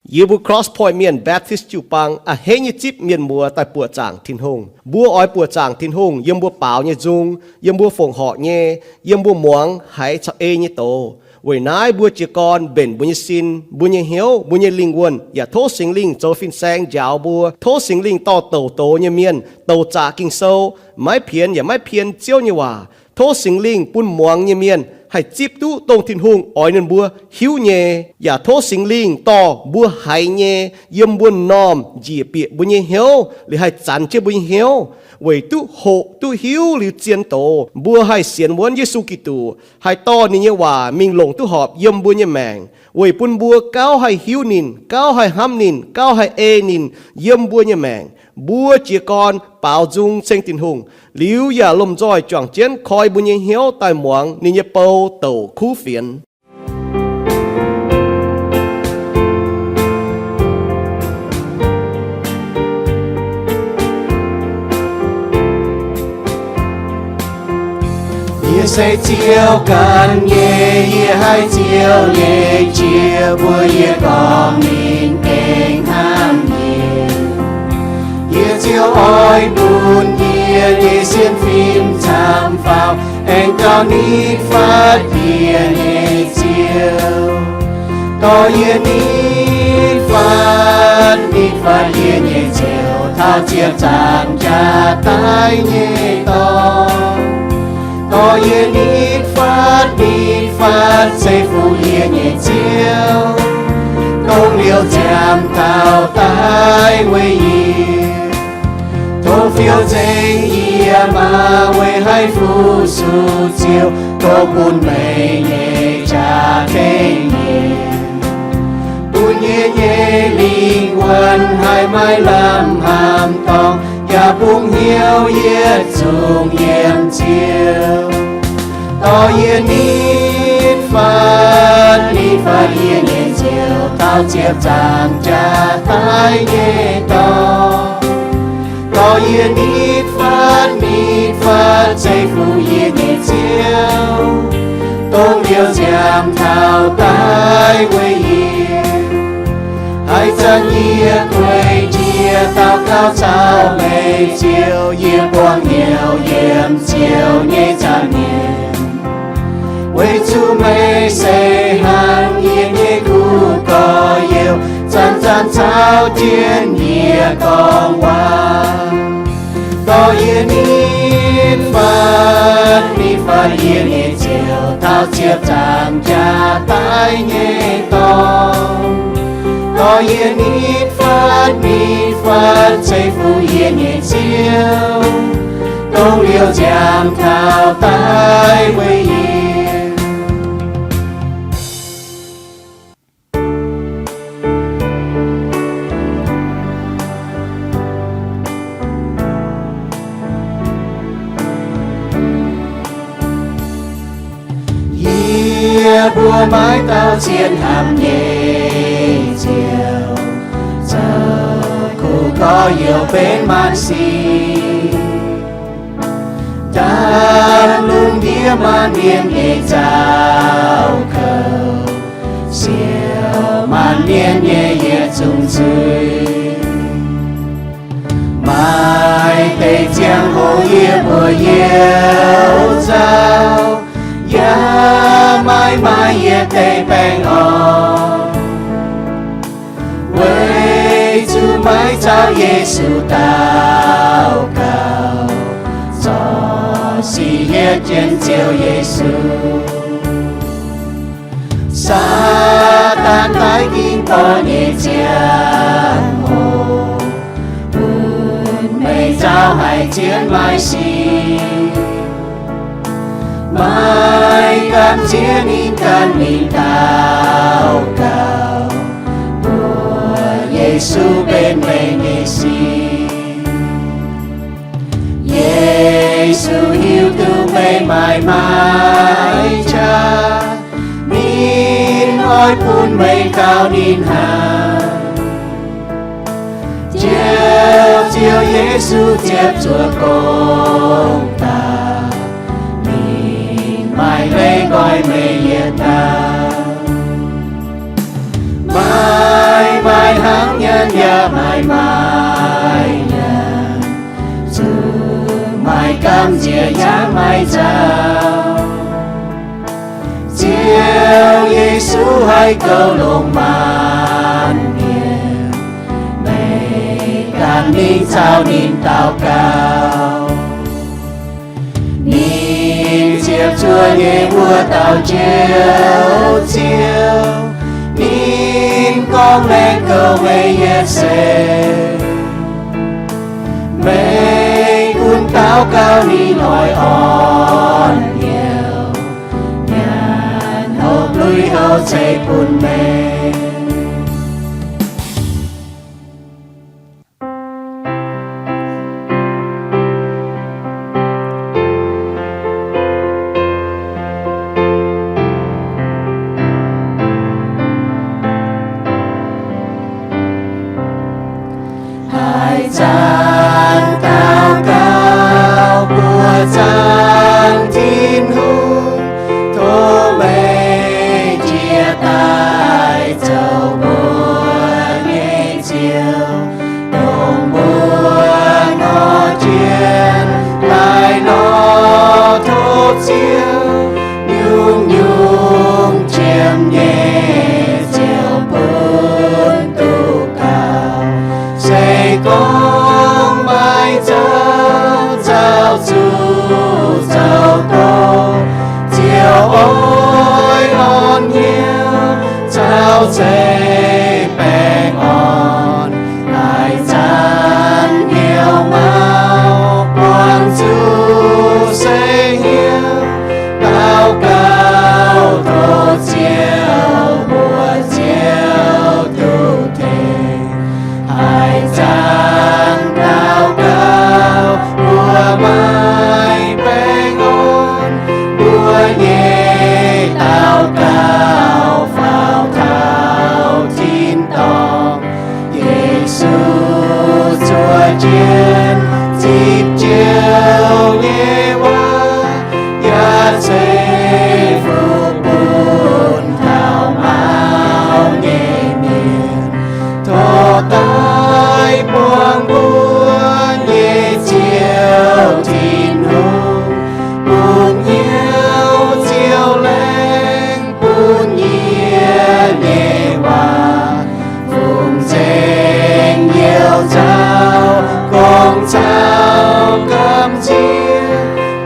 Yie mbuo Cross Point Mienh Baptist jiu-baang a'hneiv nyei zipv mienh muoz daaih buoqc zaangc Tin-Hungh. Mbuo oix buoqc zaangc Tin-Hungh yiem mbuo baaux nyei nzung, yiem mbuo fongc horc nyei, yiem mbuo muangx haiz caux ei nyei doz. Weic naaiv mbuo jiez gorn mbenc mbuo nyei sin, mbuo nyei hnyouv, mbuo nyei lingh wuonh, yaac tov Singx Lingh zoux fin-saeng njaaux mbuo. Tov Singx Lingh dorh douc doz nyei mienh, douc zaqc Ging-Sou, maiv pienx yaac maiv pien Ziouv nyei waac. Tov Singx Lingh bun muangx nyei mienh haih zipv duqv dongh Tin-Hungh oix ninh mbuo hiuv nyei, yaac tov Singx Lingh dorh mbuo haiz nyei yiem mbuo m'normh njiec bieqc mbuo nyei hnyouv, liuz haih zanx jienv mbuo nyei hnyouv, weic duqv hoqc duqv hiuv liuz zien doz, mbuo haih sienx wuonv Yesu Giduc, haih dorh ninh nyei waac mingh longc duqv horpc yiem mbuo nyei maengc, weic bun mbuo gauh haih hiuv ninh, gauh haih hnamv ninh, gauh haih ei ninh yiem mbuo nyei maengc. Mbuo jiez gorn baaux nzung ceng Tin-Hungh, liuz yaac lomh nzoih juangc jienv koi mbuo nyei hnyouv daaih muangx ninh nyei bou douc kuv fienx. Yie se Ziouv ganh nyei, yie haih Ziouv nyei jiex mbuox yie gorngv ninh gengh hnamv yie. Yie Ziouv oix bun yie nyei sienx fim camv faaux, aengx gauh nitv fatv yie nyei Ziouv. Dorh yie nitv fatv, nitv fatv yie nyei Ziouv, taux ziepc nzaangc jaax daaih nyei dorngx. Dorh yie nitv fatv, nitv fatv zeiv-fungx yie nyei Ziouv, dongh liouh nziaamv taux daaih weic yie. Tov fiou nzengc yie maah weic haih fu-sux Ziouv, tov bun meih nyei jaax-dengh yie, bun yie nyei lingh wuonh haih maiv lamh hnamv dorngx, yaac bungx hnyouv yietc zungv yiem Ziouv. Dorh yie nitv fatv, nitv fatv yie nyei Ziouv, taux ziepc nzaangc jaax daaih nyei dorngx. Dorh yie nitv fatv, nitv fatv zeiv-fungx yie nyei Ziouv, dongh liouh nziaamv taux daaih weic yie. Haaix zanc yie gueic jiex daux gaux caux meih Ziouv, yie buangh hnyouv yiem Ziouv nyei zaangc nyeic. Weic zuqc meih se hnangv yie nyei kuv gorx-youz, zanc-zanc caux jienv yie gorngv waac. Dorh yie nitv fatv, nitv fatv yie nyei Ziouv, taux ziepc nzaangc jaax daaih nyei dorngx. Dorh yie nitv fatv, nitv fatv zeiv-fungx yie nyei Ziouv, dongh liouh nziaamv taux daaih weic yie. Yie mbuo maiv dauh zien hnamv nyei Ziouv, zoux kuv gorx-youz benx maanc sic, ndaam lungh ndiev maanc mienh nyei zaux gaux, siouc maanc mienh nyei yietc zungv nzuih. Maaih deix ziangh hoc yie mbuo youc nzauh, yaac maaih maaih yietc deix baengh orn. Weic zuqc maiv caux Yesu daux gaux, zorc sic hietv jienv Ziouv Yesu. Saadaan daiv ging borqc nyei ziangh hoc, bun meih nzauh haic jienv maaih sic. Maiv gamh nziex ninh gan ninh daux gaux, mbuox Yesu benx meih nyei sic. Yesu hiuv duqv meih maaih maiv qaqv, ninh oix bun meih gauh ninh hnangv. Njoux Ziouv Yesu ziepc zuoqc gong daaih, ninh maaih leiz nqoi meih yietc dauh. Maaih maaih Ziouv, Ziouv Yesu haih goux longc maanc mienh, meih ganh mingh caux ninh daux gaux. Ninh ziepc zuoqv nyei wuov dauh Njoux Ziouv, ninh gorngv laengz goux meih nyei seix. Meih gunv daux gaux ninh oix orn-youh, nyanc hopv lui-houx ceix bun meih. Haaix zanc daux gaux mbuox zaangc Tin-Hungh, tov meih jiex daaih zoux mbuo nyei Ziouv, dongh mbuo nor jienv daaih nor. Tov Ziouv nyungc-nyungc qiemx nyei ziouc bun duqv gaux. Se gorngv maaih zaux, zaux zuqc zoux dongh, ziouc oix orn-youh caux zeiv baengh orn. Haaix zanc hnyouv mauv buangh zuqc se hnyouv, daux gaux tov Ziouv, mbuox Ziouv duqv tengx. Haaix zanc daux gaux mbuo maaih baengh orn, mbuo nyei daux gaux faaux taux tin-dorngh. Yesu zuov jienv zipv Ziouv nyei waac, yaac ceix fuqv bun taux mauv nyei mienh. Tov daaih buangh mbuo nyei Ziouv Tin-Hungh, bun hnyouv ziouc laengz, bun yie nyei waac fungx nzengc youc nzauh, gorngv caux gamh nziex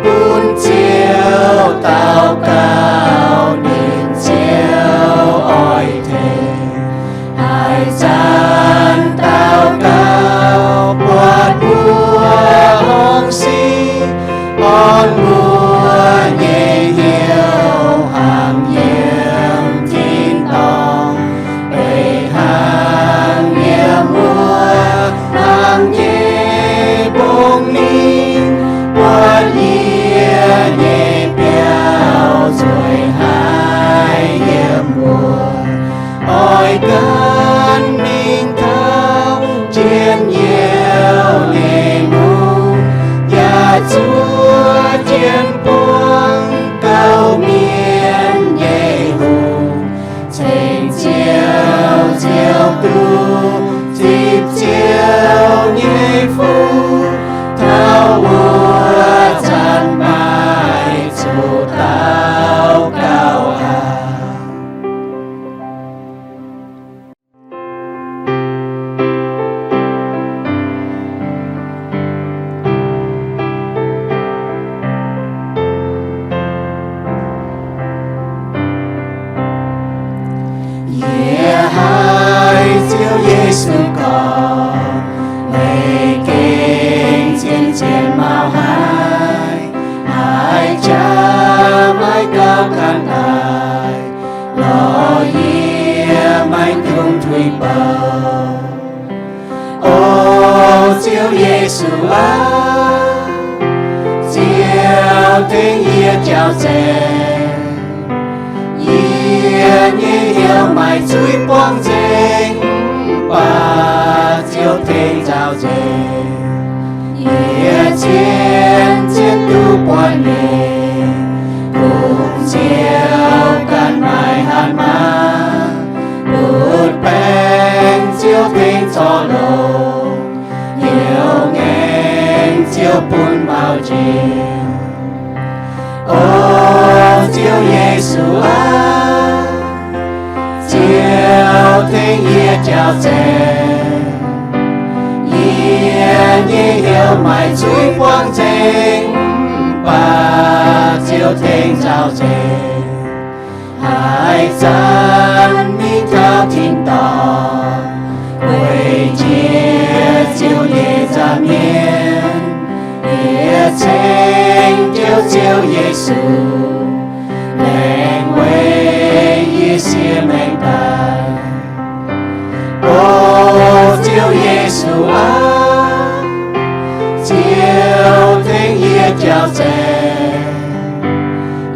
bun Ziouv daux gaux, ninh Ziouv oix tengx. Haaix zanc daux gaux buatc mbuo hungh sic, orn mbuo nyei hnyouv hnangv yiem tin-dorngh, beiv hnangv yiem wuov hnangv nyei mbong ninh, buatc yie nyei biauv nzueic haic yiem wuov. Oix gan mingh taux njien-youh nyei mungv, yaac zuov jienv buangv gouv mienh nyei hungh, ceng Ziouv, Ziouv duqv zipv Ziouv nyei fuqv. Taux wuov zanc maaih zuqc daux gaux aqv. Yie haiz Ziouv Yesu gorngv, meih gengh zien-zien mauh haic, haaix jaax maiv gaux ganh daaih, lorz yie maiv dungx tuix bouh. O Ziouv Yesu aac, Ziouv tengx yie jauv nzengc. Yie nyei hnyouv maaih zuiz buangv nzengc, mv baac Ziouv tengx nzaaux nzengc. Yie zien-zien duqv buatc ninh, kungx Ziouv ganh maaih hatc maaz, butv baengc Ziouv tengx zorc longx, hnyouv ngaengc Ziouv bun mauc njiec. Yesu aah, Ziouv tengx yie jauv-zeiv. Yie nyei hnyouv maaih zuiz buangh nzengc, mv baac Ziouv tengx zaux nzengc. Haaix zanc mingh taux tin-dorngh, gueic jiex Ziouv nyei nza'hmien, yie ceng Ziouv, Ziouv Yesu, laengz weic yie siev maengc daaih. O Ziouv Yesu aah, Ziouv tengx yie jauv-zeiv.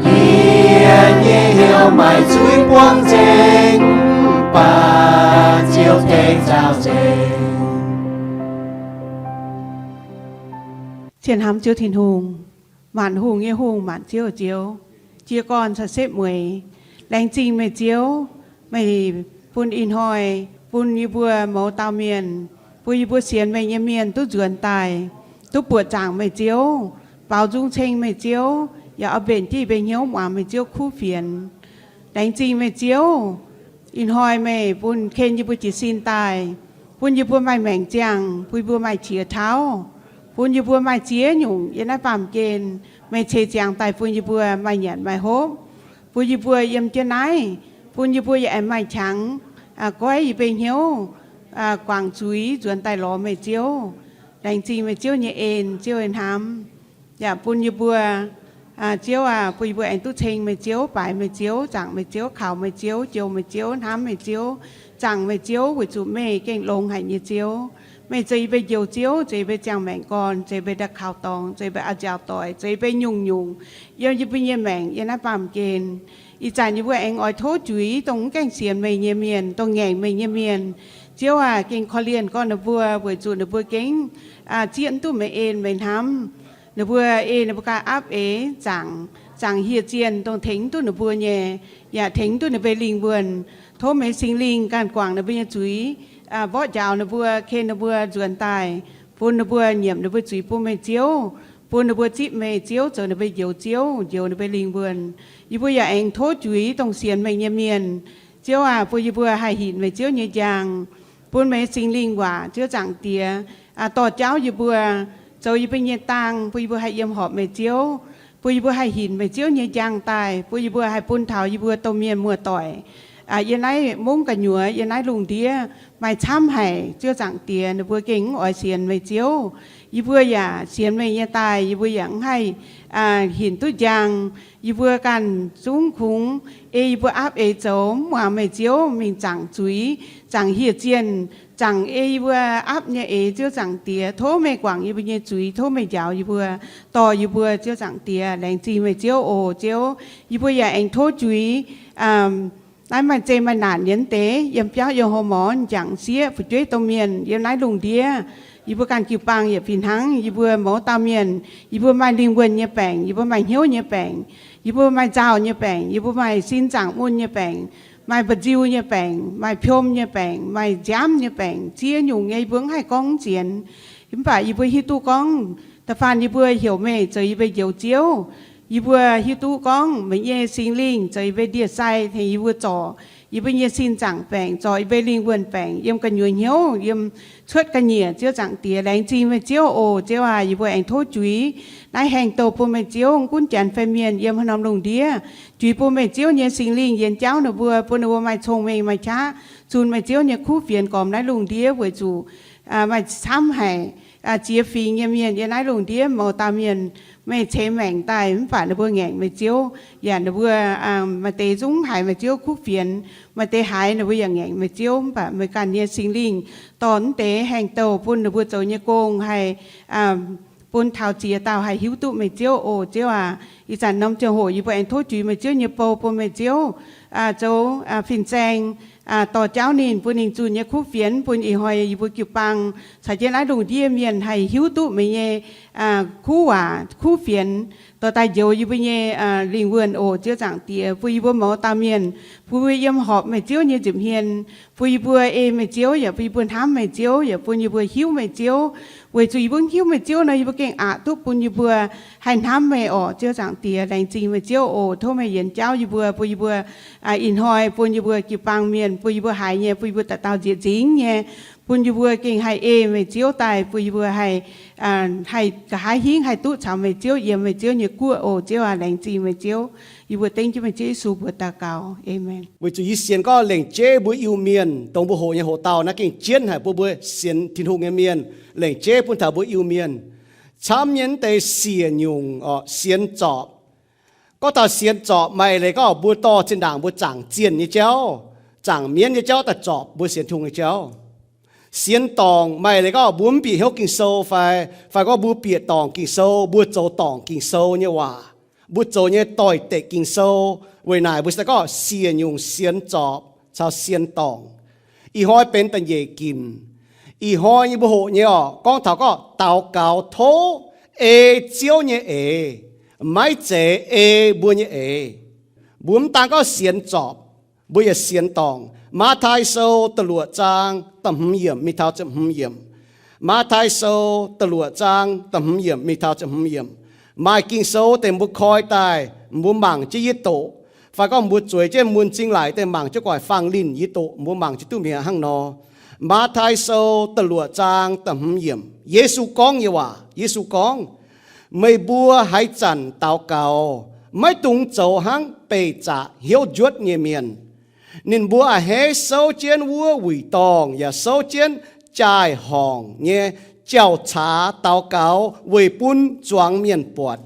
Yie nyei hnyouv maaih zuiz buangh nzengc, mv baac Ziouv tengx zaux nzengc. Cien hnamv Ziouv Tin-Hungh, maanc hungh nyei Hungh, maanc ziouv nyei Ziouv, jiez gorn caux setv mueiz. Laengz zingh meih Ziouv, meih bun ih hnoi, bun yie mbuo mouz dauh mienh, bun yie mbuo sienx meih nyei mienh duqv nzuonx daaih, duqv buoqc zaangc meih Ziouv, baaux nzung ceng meih Ziouv, yaac oix mbenc jienv yie mbuo hnyouv muangx meih Ziouv kuv fienx. Laengz zingh meih Ziouv, ih hnoi meih bun ken yie mbuo jiez sin daaih, bun yie mbuo maaih maengc ziangh, bun yie mbuo maaih qiex tauv, bun yie mbuo maaih ziex nyungc yiem naaiv baamh gen meih ceix ziangx daaih bun yie mbuo maaih nyanc maaih hopv, bun yie mbuo yiem jienv naaiv, bun yie mbuo yaac aengx maaih qangx goiv yie mbuo hnyouv, guangc zuiz nzuonx daaih lorz meih Ziouv. Laengz zingh meih Ziouv nyei en, Ziouv nyei hnamv, yaac bun yie mbuo, Ziouv aah, bun yie mbuo aengx duqv ceng meih Ziouv, baaix meih Ziouv, zaangc meih Ziouv, kaux meih Ziouv, jouh meih Ziouv, hnamv meih Ziouv, zaangc meih Ziouv, weic zuqc meih gengh longx haic nyei Ziouv. Meih zoux yie mbuo njoux Ziouv, zoux yie mbuo ziangh maengc gorn, zoux yie mbuo nda'kaux dorngx, zoux yie mbuo a'nziaauc doic, zoux yie mbuo nyungc-nyungc yiem yie mbuo nyei maengc yiem naaiv baamh gen. Ih zanc yie mbuo aengx oix tov juix dongh mv gaengh sienx meih nyei mienh, dongh ngaengc meih nyei mienh. Ziouv aah, gengh korv-lienh gorngv ninh mbuo weic zuqc ninh mbuo gengh zieqv mv duqv meih en meih hnamv. Ninh mbuo ei ninh mbuo ganh aapv eix zaangc, zaangc hieh zienh dongh tengx mv duqv ninh mbuo nyei, yaac tengx mv duqv ninh mbuo lingh wuonh. Tov meih Singx Lingh ganh guangc ninh mbuo nyei zuiz, mborqv njaaux ninh mbuo, ken ninh mbuo nzuonx daaih, bun ninh mbuo nyiemc ninh mbuo zuiz bun meih Ziouv, bun ninh mbuo zipv meih Ziouv zoux ninh mbuo njoux Ziouv, njoux ninh mbuo lingh wuonh. Yie mbuo yaac aengx tov juix dongh sienx meih nyei mienh. Ziouv aah, bun yie mbuo haih hinc meih Ziouv nyei njang, bun meih Singx Lingh waac, Ziouv Zaangc Diex, dorh jauv yie mbuo, zoux yie mbuo nyei dang, bun yie mbuo haih yiem horpc meih Ziouv, bun yie mbuo haih hinc meih Ziouv nyei njang daaih, bun yie mbuo haih bun taux yie mbuo domh mienh muoz-doic yiem naaiv mungv gu'nyuoz, yiem naaiv lungh ndiev maaih camv haic. Ziouv Zaangc Diex, ninh mbuo gengh mv oix sienx meih Ziouv. Yie mbuo yaac sienx meih nyei daaih, yie mbuo yaac mv haih hinc duqv njang. Yie mbuo ganh zungv kungx ei yie mbuo aapv eix zoux, mv muangx meih Ziouv, mingh zaangc zuiz, zaangc hieh zienh, zaangc ei yie mbuo aapv nyei eix. Ziouv Zaangc Diex, tov meih guangc yie mbuo nyei zuiz, tov meih njaaux yie mbuo, dorh yie mbuo. Ziouv Zaangc Diex, laengz zingh meih Ziouv oc. Ziouv, yie mbuo yaac aengx tov juix naaiv maaih zeqc maaih naanc nyei deix, yiem biauv yiem horpc, m'jangc sieqv fu'jueiv domh mienh yiem naaiv lungh ndiev. Yie mbuo ganh jiu-baang yaac fih hnangv, yie mbuo mouz dauh mienh, yie mbuo maaih lingh wuonh nyei baengc, yie mbuo maaih hnyouv nyei baengc, yie mbuo maaih nzauh nyei baengc, yie mbuo maaih sin zaangc mun nyei baengc, maaih mba'nziu nyei baengc, maaih piom nyei baengc, maaih nziaamv nyei baengc, ziex nyungc nyei yie mbuo mv haih gorngv mv sienx. Mv baac yie mbuo hiuv duqv gorngv, da'faanh yie mbuo heuc meih zoux yie mbuo njoux Ziouv, yie mbuo hiuv duqv gorngv meih nyei Singx Lingh zoux yie mbuo ndie-sai tengx yie mbuo zorc yie mbuo nyei sin zaangc baengc, zorc yie mbuo lingh wuonh baengc yiem gu'nyuoz hnyouv, yiem cuotv ga'nyiec. Ziouv Zaangc Diex, laengz zingh meih Ziouv oc. Ziouv aac, yie mbuo aengx tov juix naaiv haengh douh bun meih Ziouv, gunv janx fai mienh yiem haaix norm lungh ndiev, juix bun meih Ziouv nyei Singx Lingh yiem jauv ninh mbuo, bun ninh mbuo maaih cong-mengh maaih qaqv zunh meih Ziouv nyei kuv fienx gormx naaiv lungh ndiev, weic zuqc maaih camv haic ziex fingx nyei mienh yiem naaiv lungh ndiev, mouz dauh mienh meih ceix maengc daaih, mv baac ninh mbuo ngaengc meih Ziouv, yaac ninh mbuo maaih deix zungv haiz meih Ziouv kuv fienx, maaih deix haiz ninh mbuo yaac ngaengc meih Ziouv. Mv baac meih ganh nyei Singx Lingh dorh mv deix haengh douh bun ninh mbuo zoux nyei gong haih bun taux ziex dauh haih hiuv duqv meih Ziouv oc. Ziouv aac, ih zanc norm ziangh hoc yie mbuo aengx tov juix meih Ziouv nyei bou bun meih Ziouv zoux fin-saeng, dorh jauv ninh, bun ninh zunh nyei kuv fienx, bun ih hnoi yie mbuo jiu-baang caux jienv naaiv lungh ndiev mienh haih hiuv duqv meih nyei kuv waac, kuv fienx, dorh daaih njoux yie mbuo nyei lingh wuonh oc. Ziouv Zaangc Diex, bun yie mbuo mouz dauh mienh, bun yie mbuo yiem horpc meih Ziouv nyei nza'hmien, bun yie mbuo ei meih Ziouv, yaac bun yie mbuo hnamv meih Ziouv, yaac bun yie mbuo hiuv meih Ziouv. Weic zuqc yie mbuo hiuv meih Ziouv nor, yie mbuo gengh aqc duqv bun yie mbuo haih hnamv meih orqc. Ziouv Zaangc Diex, laengz zingh meih Ziouv oc. Tov meih yienx jauv yie mbuo, bun yie mbuo ih hnoi, bun yie mbuo jiu-baang mienh, bun yie mbuo haiz nyei, bun yie mbuo dauh dauh nzieqc nzingx nyei, bun yie mbuo gengh haih ei meih Ziouv daaih, bun yie mbuo haih, haih nqa'haav hingv haih duqv caux meih Ziouv yiem meih Ziouv nyei guoqv oc. Ziouv aac, laengz zingh meih Ziouv. Yie mbuo dengv jienv meih Ziouv Yesu mbuox daux gaux. Aamen. Weic zuqc yie sienx gorngv lengc jeiv mbuo Iu-Mienh, dongh mbuo hoqc nyei hoc-dauh naaiv gengh jienv haic bun mbuo sienx Tin-Hungh nyei mienh, lengc jeiv bun taux mbuo Iu-Mienh camv nyei deix siec nyungc orqc, sienx zorpc. Gorngv taux sienx zorpc, maaih leiz gorngv mbuo dorh zinh ndaangc mbuo zaangc zienh nyei jauv, zaangc mienv nyei jauv daaih zorpc mbuo sienx Tin-Hungh nyei jauv. Sienx dorngc, maaih leiz gorngv mbuo mv bieqc hnyouv Ging-Sou fai, fai gorngv mbuo bieqc dorngc Ging-Sou, mbuo zoux dorngc Ging-Sou nyei waac, mbuo zoux nyei doix-dekc Ging-Sou. Weic naaic mbuo se gorngv siec nyungc sienx zorpc caux sienx dorngc. Ih hnoi benx da'nyeic ginc. Ih hnoi nyei mbuo hoqc nyei orqc, gorngv taux gorngv daux gaux tov ei Ziouv nyei eix, maiv zeiz ei mbuo nyei eix. Mbuo mv daan gorngv sienx zorpc, mbuo yaac sienx dorngc. Matv^taai Sou da'luoqc zaang da'hmz yiemc mingh taux ziepc hmz yiemc. Matv^taai Sou da'luoqc zaang da'hmz yiemc mingh taux ziepc hmz yiemc. Maaih Ging-Sou deix mbuo koi daaih, mbuo mangc jienv yie doqc, fai gorngv mbuo zueiz jienv mun zingh laic daaih mangc jienv gu'nguaaic fangx linh yie doqc, mbuo mangc jienv duqv mi'aqv hnangv nor. Matv^taai Sou da'luoqc zaang da'hmz yiemc, Yesu gorngv nyei waac. Yesu gorngv, meih mbuo haaix zanc daux gaux, maiv dungx zoux hnangv beih zaqc hnyouv njuotv nyei mienh. Ninh mbuo a'hneiv souv jienv wuov wuic dorngh yaac souv jienv jaai-horngc nyei jauv-caax daux gaux weic bun zuangx mienh buatc.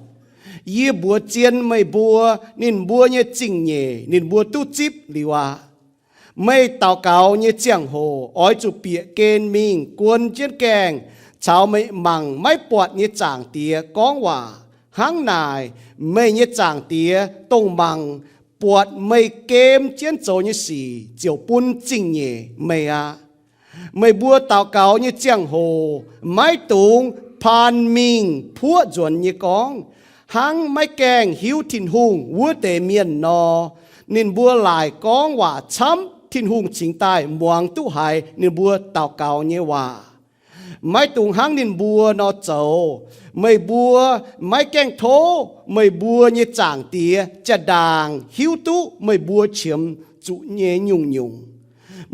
Yie mbuox zien meih mbuo, ninh mbuo nyei zingh nyeic ninh mbuo duqv zipv liuz aqv. Meih daux gaux nyei ziangh hoc oix zuqc bieqc gen mingh guon jienv gaengh caux meih mangc maiv buatc nyei Zaangc Diex gorngv waac. Hnangv naaic, meih nyei Zaangc Diex, dongh mangc buatc meih gem jienv zoux nyei sic, ziouc bun zingh nyeic meih aqv. Meih mbuo daux gaux nyei ziangh hoc maiv dungx paan mingh puoqv nzuonx nyei gorngv, hnangv maiv gaengh hiuv Tin-Hungh wuov deix mienh nor. Ninh mbuo laaic gorngv waac camv, Tin-Hungh cingx daaih muangx duqv haiz ninh mbuo daux gaux nyei waac. Maiv dungx hnangv ninh mbuo nor zoux. Meih mbuo maiv gaengh tov meih mbuo nyei Zaangc Diex jaa-ndaangc hiuv duqv meih mbuo qiemx zuqc nyei nyungc-nyungc.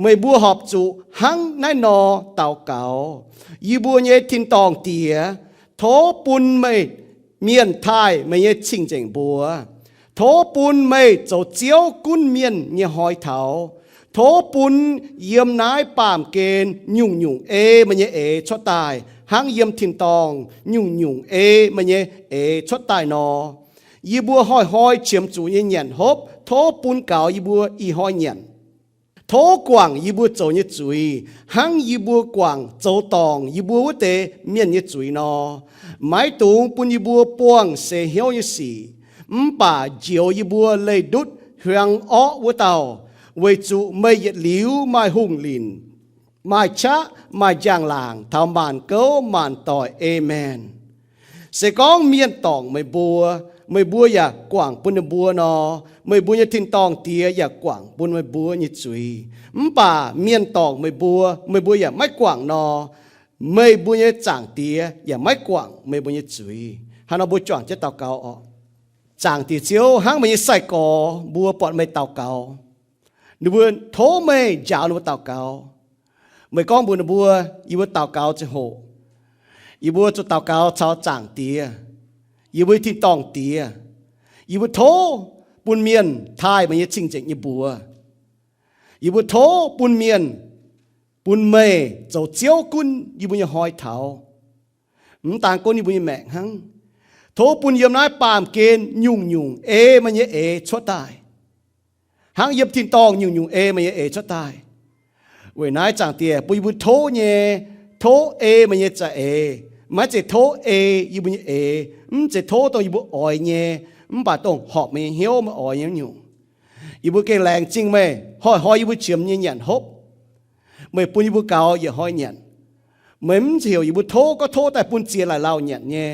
Meih mbuo horpc zuqc hnangv naaiv nor daux gaux: Yie mbuo nyei tin-dorngh Diex, tov bun meih mienh taaih meih nyei cing-nzengc mbuox. Tov bun meih zoux Ziouv gunv mienh nyei hnoi taux. Tov bun yiem naaiv baamh gen nyungc-nyungc ei meih nyei eix cuotv daaih, hnangv yiem tin-dorngh nyungc-nyungc ei meih nyei eix cuotv daaih nor. Yie mbuo hnoi-hnoi qiemx zuqc nyei nyanc hopv, tov bun gaux yie mbuo ih hnoi nyanc. Tov guangc yie mbuo zoux nyei zuiz, hnangv yie mbuo guangc zoux dorngc yie mbuo wuov deix mienh nyei zuiz nor. Maiv dungx bun yie mbuo buangh seix hnyouv nyei sic, mv baac njoux yie mbuo leih ndutv hiuang orqv wuov dauh, weic zuqc meih yietc liuz maaih hungh linc, maaih qaqv, maaih njang-laangc taux maanc gouv maanc doic. Aamen. Se gorngv mienh dorngc meih mbuo, meih mbuo yaac guangc bun ninh mbuo nor, meih mbuo nyei tin-dorngh Diex yaac guangc bun meih mbuo nyei zuiz. Mv baac mienh dorngc meih mbuo, meih mbuo yaac maiv guangc nor, meih mbuo nyei Zaangc Diex yaac maiv guangc meih mbuo nyei zuiz. Hnangv nor mbuo juangc jienv daux gaux orqc. Zaangc Diex Ziouv, hnangv meih nyei sai-gorx mbuo buatc meih daux gaux, ninh mbuo tov meih njaaux ninh mbuo daux gaux. Meih gorngv mbuox ninh mbuo, yie mbuo daux gaux ziangh hoc, yie mbuo zuqc daux gaux caux Zaangc Diex, yie mbuo nyei tin-dorngh Diex. Yie mbuo tov bun mienh taaih meih nyei cing-nzengc nyei mbuox. Yie mbuo tov bun mienh, bun meih zoux Ziouv gunv yie mbuo nyei hnoi taux. Mv daan gunv yie mbuo nyei maengc hnangv, tov bun yiem naaiv baamh gen nyungc-nyungc ei meih nyei eix cuotv daaih, hnangv yiem tin-dorngh nyungc-nyungc ei meih nyei eix cuotv daaih. Weic naaiv Zaangc Diex, bun yie mbuo tov nyei, tov ei meih nyei za'eix. Maiv zeiz tov ei yie mbuo nyei eix, mv zeiz tov dongh yie mbuo oix nyei, mv baac dongh horpc meih nyei hnyouv, meih oix nyei nyungc. Yie mbuo gengh laengz zingh meih, hnoi-hnoi yie mbuo qiemx nyei nyanc hopv, meih bun yie mbuo gaux yietc hnoi nyanc. Meih mv zeiz heuc yie mbuo tov, gorngv tov daaih bun ziex laaic lauh nyanc nyei.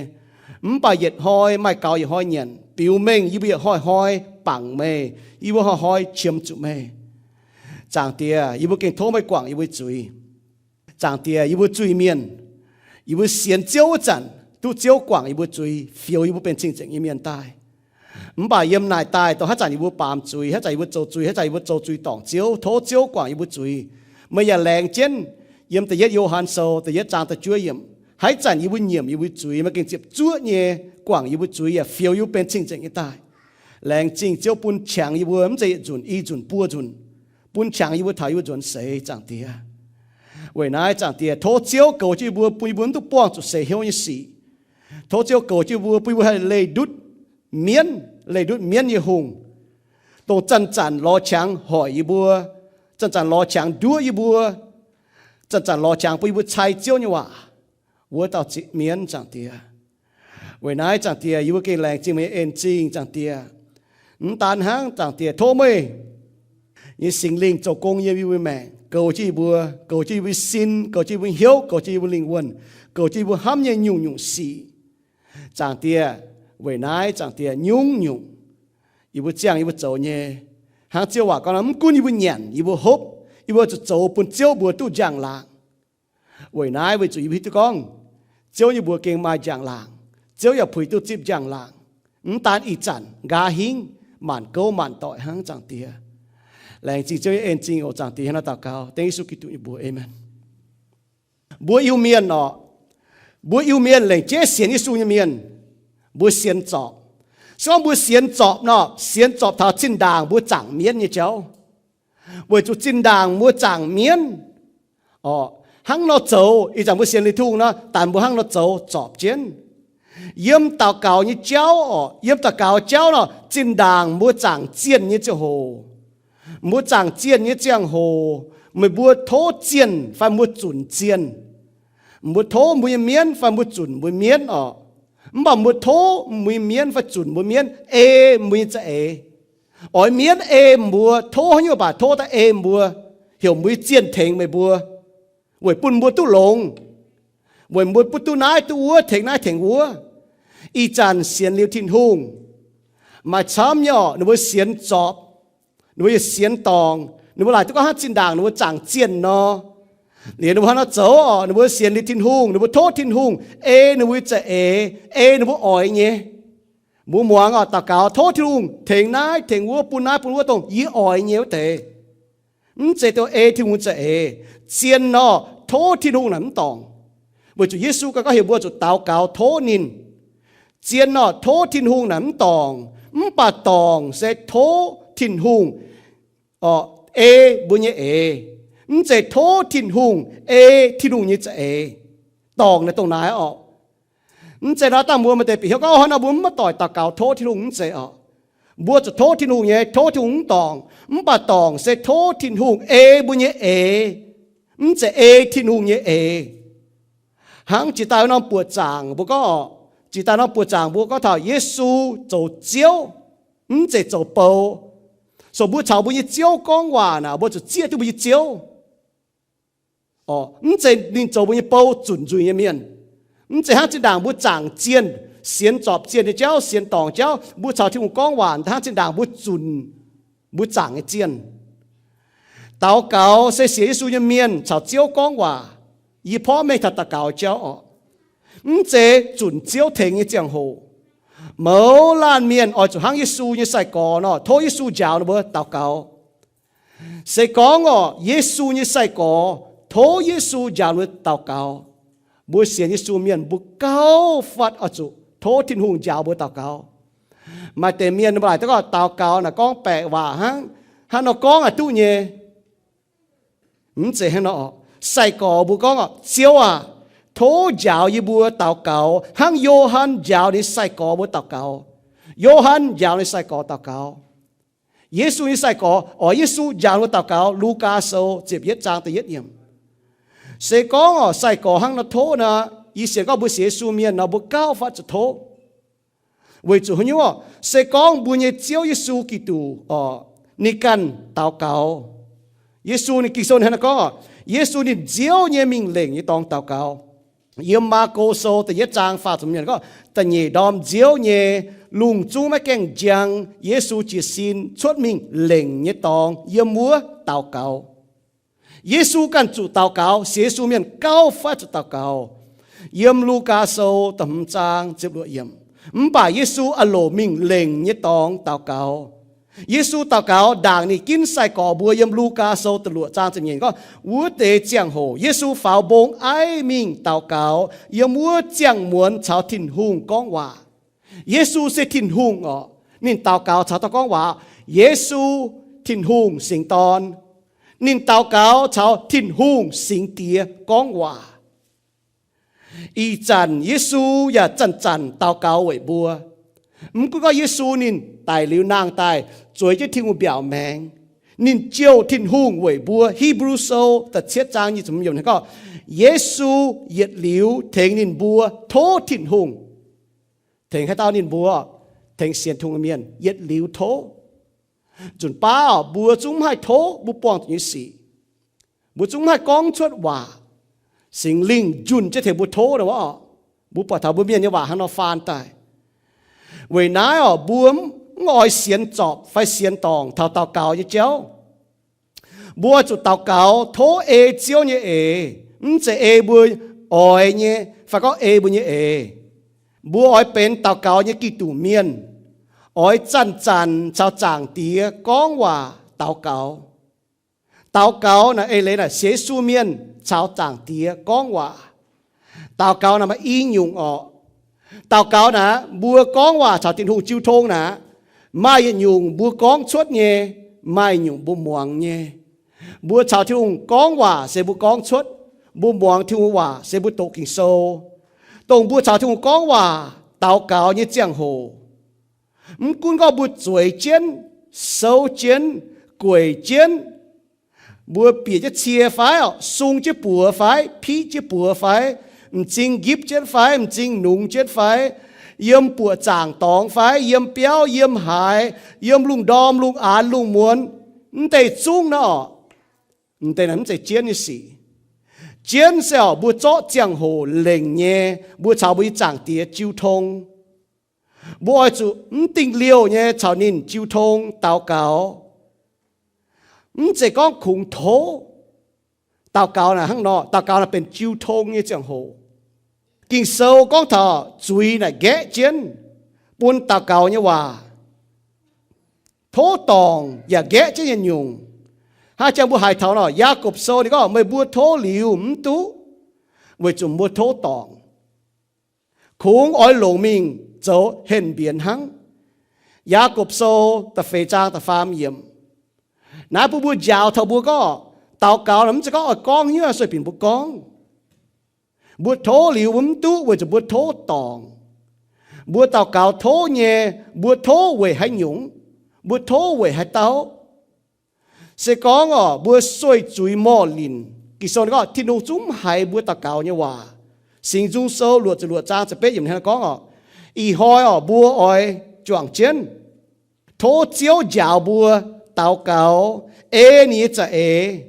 Mv baac yietc hnoi maaih gaux yietc hnoi nyanc, biux mengh yie mbuo yietc hnoi-hnoi bangc meih, yie mbuo hnoi-hnoi qiemx zuqc meih. Zaangc Diex, yie mbuo gengh tov meih guangc yie mbuo zuiz. Zaangc Diex, yie mbuo zuiz-mienh, yie mbuo sienx Ziouv wuov zanc duqv Ziouv guangc yie mbuo zuiz, fioux yie mbuo benx cing-nzengc nyei mienh daaih. Mv baac yiem naaic daaih dongh haaix zanc yie mbuo baamz zuiz, haaix zanc yie mbuo zoux zuiz, haaix zanc yie mbuo zoux zuiz dorngc Ziouv, tov Ziouv guangc yie mbuo zuiz. Meih yaac laengz jienv yiem da'yietv Yo^han Sou da'yietv zaang da'juov yiemc, haaix zanc yie mbuo nyiemc yie mbuo zuiz, meih gengh ziepc zuoqv nyei guangc yie mbuo zuiz yaac fioux yie mbuo benx cing-nzengc nyei daaih. Laengz zingh Ziouv bun qangx yie mbuo mv zeiz yietc nzunc, i nzunc, buo nzuqc, bun qangx yie mbuo taux yie mbuo nzuonx seix, Zaangc Diex. Weic naaiv, Zaangc Diex, tov Ziouv goux jienv yie mbuo, bun yie mbuo mv duqv buangh zuqc seix hnyouv nyei sic. Tov Ziouv goux jienv yie mbuo, bun yie mbuo haih leih ndutv mienv, leih ndutv mienv nyei hungh, dongh zanc-zanc lorz qangx hoic yie mbuo, zanc-zanc lorz qangx nduov yie mbuo, zanc-zanc lorz qangx bun yie mbuo cai Ziouv nyei waac, wuov dauh zieqc mienv, Zaangc Diex. Weic naaiv, Zaangc Diex, yie mbuo gengh laengz zingh meih nyei en-zingh, Zaangc Diex. Mv daan hnangv, Zaangc Diex, tov meih nyei Singx Lingh zoux gong yiem yie mbuo maengc, goux jienv yie mbuo, goux jienv yie mbuo sin, goux jienv yie mbuo hnyouv, goux jienv yie mbuo lingh wuonh, goux jienv yie mbuo hnamv nyei nyungc-nyungc sic. Zaangc Diex, weic naaiv, Zaangc Diex, nyungc-nyungc yie mbuo ziangh yie mbuo zoux nyei, hnangv Ziouv waac gorngv nor, mv gunv yie mbuo nyanc, yie mbuo hopv, yie mbuo zuqc zoux bun Ziouv mbuox duqv njang-laangc. Weic naaiv, weic zuqc yie mbuo hiuv duqv gorngv Ziouv nyei mbuox gengh maaih njang-laangc. Ziouv yaac puix duqv zipv njang-laangc, mv daan ih zanc, nqa'haav hingv, maanc gouv maanc doic hnangv, Zaangc Diex. Laengz zingh Ziouv nyei en-zingh oc, Zaangc Diex. Hnangv naaiv daux gaux dengv Yesu Giduc nyei mbuox, aamen. Mbuo Iu-Mienh orqc, mbuo Iu-Mienh lengc jeiv sienx Yesu nyei mienh, mbuo sienx zorpc. Se gorngv mbuo sienx zorpc nor, sienx zorpc taux zinh ndaangc mbuo zaangc mienv nyei jauv. Weic zuqc zinh ndaangc mbuo zaangc mienv orqc, hnangv nor zoux, ih zanc mbuo sienx Tin-Hungh nor, daaih mbuo hnangv nor zoux zorpc jienv. Yiem daux gaux nyei jauv orqc, yiem daux gaux jauv nor, zinh ndaangc mbuo zaangc zienh nyei ziangh hoc, mbuo zaangc zienh nyei ziangh hoc, meih mbuo tov zienh fai mbuo zunc zienh. Mbuo tov mbuo nyei mienv fai mbuo zunc mbuo mienv orqc. Mv baac mbuo tov mbuo nyei mienv fai zunc mbuo mienv ei mbuo nyei za'eix. Oix mienv ei mbuo, tov haaix nyungc baac tov daaih ei mbuo, heuc mbuo nyei zienh tengx meih mbuo, weic bun mbuo duqv longx, weic mbuo bun duqv naaiv duqv wuov, tengx naaiv tengx wuov. Ih zanc sienx liuz Tin-Hungh, maaih camv nyei orqc, ninh mbuo sienx zorpc, ninh mbuo yaac sienx dorngc, ninh mbuo laaic duqv gorngv hnangv zinh ndaangc ninh mbuo zaangc zienh nor. Liuz ninh mbuo hnangv nor zoux orqc, ninh mbuo sienx liuz Tin-Hungh, ninh mbuo tov Tin-Hungh ei ninh mbuo nyei za'eix, ei ninh mbuo oix nyei. Mbuo muangx orqc, daux gaux tov Tin-Hungh tengx naaiv tengx wuov, bun naaiv bun wuov dongh yie oix nyei wuov deix. Mv zeiz dongh ei Tin-Hungh za'eix. Zienh orqc, tov Tin-Hungh naaic mv dorngc. Weic zuqc Yesu ganh gorngv heuc mbuo zuqc daux gaux tov ninh. Zienh orqc, tov Tin-Hungh naaic mv dorngc, mv baac dorngc se tov Tin-Hungh orqc, ei mbuo nyei eix. Mv zeiz tov Tin-Hungh ei Tin-Hungh nyei za'eix. Dorngc naaic dongh naaiv orqc. Mv zeiz nor dangh mbuo maaih deix bieqc hnyouv gorngv, hnangv nor mbuo mv maaih doic daux gaux tov Tin-Hungh, mv zeiz orqc. Mbuo zuqc tov Tin-Hungh nyei, tov Tin-Hungh mv dorngc, mv baac dorngc se tov Tin-Hungh ei mbuo nyei eix, mv zeiz ei Tin-Hungh nyei eix. Hnangv jiex daaih norm buoqc zaangc mbuo gorngv orqc, jiex daaih norm buoqc zaangc mbuo gorngv taux Yesu zoux Ziouv, mv zeiz zoux bou. So mbuo caux mbuo nyei Ziouv gorngv waac naaic, mbuo zuqc zieqv duqv mbuo nyei Ziouv. Orqc, mv zeiz ninh zoux mbuo nyei bou zunc nzuih nyei mienh. Mv zeiz hnangv zinh ndaangc mbuo zaangc zienh, sienx zorpc zienh nyei jauv, sienx dorngc jauv, mbuo caux Tin-Hungh gorngv waac, hnangv zinh ndaangc mbuo zunc, mbuo zaangc nyei zienh. Daux gaux se sienx Yesu nyei mienh caux Ziouv gorngv waac. Yie porv mengh taux daux gaux jauv orqc, mv zeiz zunc Ziouv tengx nyei ziangh hoc. Mouz laanh mienh oix zuqc hnangv Yesu nyei sai-gorx nor, tov Yesu njaaux ninh mbuo daux gaux. Se gorngv orqc, Yesu nyei sai-gorx tov Yesu njaaux ninh mbuo daux gaux, mbuo sienx Yesu mienh mbuo gauh fatv oix zuqc tov Tin-Hungh njaaux mbuo daux gaux. Maaih deix mienh mbuo laaic duqv gorngv daux gaux naaic gorngv baeqc waac hnangv, hnangv nor gorngv aqc duqv nyei. Mv zeiz hnangv nor orqc. Sai-gorx mbuo gorngv orqc, Ziouv aac, tov njaaux yie mbuo daux gaux hnangv Yo^han njaaux ninh sai-gorx mbuo daux gaux. Yo^han njaaux ninh sai-gorx daux gaux. Yesu nyei sai-gorx oix Yesu njaaux ninh mbuo daux gaux. Lugaa Sou ziepc yietv zaang da'yietv yiemc. Se gorngv orqc, sai-gorx hnangv nor tov nor, yie sienx gorngv mbuo sienx Yesu mienh nor, mbuo gauh fatv zuqc tov. Weic zuqc haaix nyungc orqc? Se gorngv mbuo nyei Ziouv Yesu Giduc orqc, ninh ganh daux gaux. Yesu ninh Ging-Sou hnangv naaiv gorngv orqc, Yesu ninh nziouv nyei mingh lengc nyei dorngx daux gaux. Yiem Maako Sou da'yietv zaang faah ziepc hmz gorngv, da'nyeic ndorm nziouv nyei, lungh zungv maiv gaengh njang, Yesu jiez sin cuotv mingh lengc nyei dorngx yiem wuov daux gaux. Yesu ganh zuqc daux gaux, sienx Yesu mienh gauh faix zuqc daux gaux. Yiem Lugaa Sou da'hmz zaang ziepc luoqc yiemc, mv baac Yesu a'loc mingh lengc nyei dorngx daux gaux. Yesu daux gaux ndaangc ninh ginv sai-gorx mbuo. Yiem Lugaa Sou da'luoqc zaang ziepc nyeic gorngv, wuov deix ziangh hoc Yesu faaux mbong aiv mingh daux gaux yiem wuov ziangh muonz caux Tin-Hungh gorngv waac. Yesu se Tin-Hungh orqc, ninh daux gaux caux dauh gorngv waac. Yesu, Tin-Hungh singx dorn, ninh daux gaux caux Tin-Hungh singx diex gorngv waac. Ih zanc Yesu yaac zanc-zanc daux gaux weic mbuo. Mv gunv gorngv Yesu ninh daic liuz nangh daaih zueiz jienv Tin-Hungh mbiaauc maengx, ninh jouh Tin-Hungh weic mbuo. Hipv^lu Sou da'cietv zaang nyic ziepc hmz yiemc gorngv, Yesu yietc liuz tengx ninh mbuo tov Tin-Hungh. Tengx haaix dauh? Ninh mbuo, tengx sienx Tin-Hungh mienh yietc liuz tov. Nzunc baav mbuo zungv mv haih tov, mbuo buangh zuqc nyei sic. Mbuo zungv mv haih gorngv cuotv waac, Singx Lingh njunh jienv tengx mbuo tov nor. Mbuo buatc taux mbuo mienh nyei waac hnangv nor faan daaih. Weic naaiv orqc, mbuo mv oix sienx zorpc fai sienx dorngc taux daux gaux nyei jauv. Mbuo oix zuqc daux gaux tov ei Ziouv nyei eix, mv zeiz ei mbuo oix nyei fai gorngv ei mbuo nyei eix. Mbuo oix benx daux gaux nyei Giduc mienh, oix zanc-zanc caux Zaangc Diex gorngv waac daux gaux. Daux gaux naaic eix leiz naaic sienx Yesu mienh caux Zaangc Diex gorngv waac. Daux gaux naaic maaih i nyungc orqc. Daux gaux naaic mbuo gorngv waac caux Tin-Hungh jiu tong naaic, maaih yietc nyungc mbuo gorngv cuotv nyei, maaih nyungc mbuo muangx nyei. Mbuo caux Tin-Hungh gorngv waac se mbuo gorngv cuotv, mbuo muangx Tin-Hungh waac se mbuo doqc Ging-Sou. Dongh mbuo caux Tin-Hungh gorngv waac daux gaux nyei ziangh hoc, mv gunv gorngv mbuo zueiz jienv, souv jienv, gueic jienv, mbuo bieqc jienv cie fai orqc, sung jienv buoz fai, piqv jienv buoz fai, m'zing nqipv jienv fai, m'zing nungx jienv fai, yiem buoqc zaangc dorngx fai, yiem biauv, yiem haaix, yiem lungh ndorm, lungh aanx, lungh muonz, mv deix zungv naaiv orqc, mv deix naaiv mv zeiz jienv nyei sic. Jienv se orqc, mbuo zorqv ziangh hoc lengc nyei, mbuo caux mbuo nyei Zaangc Diex jiu tong. Mbuo oix zuqc mv dingh liouh nyei caux ninh jiu tong daux gaux. Mv zeiz gorngv kungx tov. Daux gaux naaic hnangv nor, daux gaux naaic benx jiu tong nyei ziangh hoc. Ging-Sou gorngv taux zuiz naaic nqaeqv jienv bun daux gaux nyei waac. Tov dorngc yaac nqaeqv jienv nyei nyungc. Hnangv jang mbuo haiz taux nor, Yaagorpc Sou ninh gorngv, meih mbuo tov liuz mv duqv, weic zuqc mbuo tov dorngc. Kungx oix longc mingh zoux henh mbienx hnangv. Yaagorpc Sou da'feix zaang da'faam yiemc. Naaiv bun mbuo njaaux taux mbuo gorngv, daux gaux naaic mv zeiz gorngv oix gorngv hnyouv sueih binc mbuo gorngv. Mbuo tov liuz mbuo mv duqv weic zuqc mbuo tov dorngc. Mbuo daux gaux tov nyei, mbuo tov weic haaix nyungc? Mbuo tov weic haaix dauh? Se gorngv orqc, mbuo sueih zuiz morh linc, Ging-Sou gorngv Tin-Hungh zungv mv haiz mbuo daux gaux nyei waac. Singx Nzung Sou luoqc ziepc luoqc zaang ziepc betv yiemc hnangv naaiv gorngv orqc, ih hnoi orqc, mbuo oix juangc jienv tov Ziouv njaaux mbuo daux gaux, ei ninh nyei za'eix,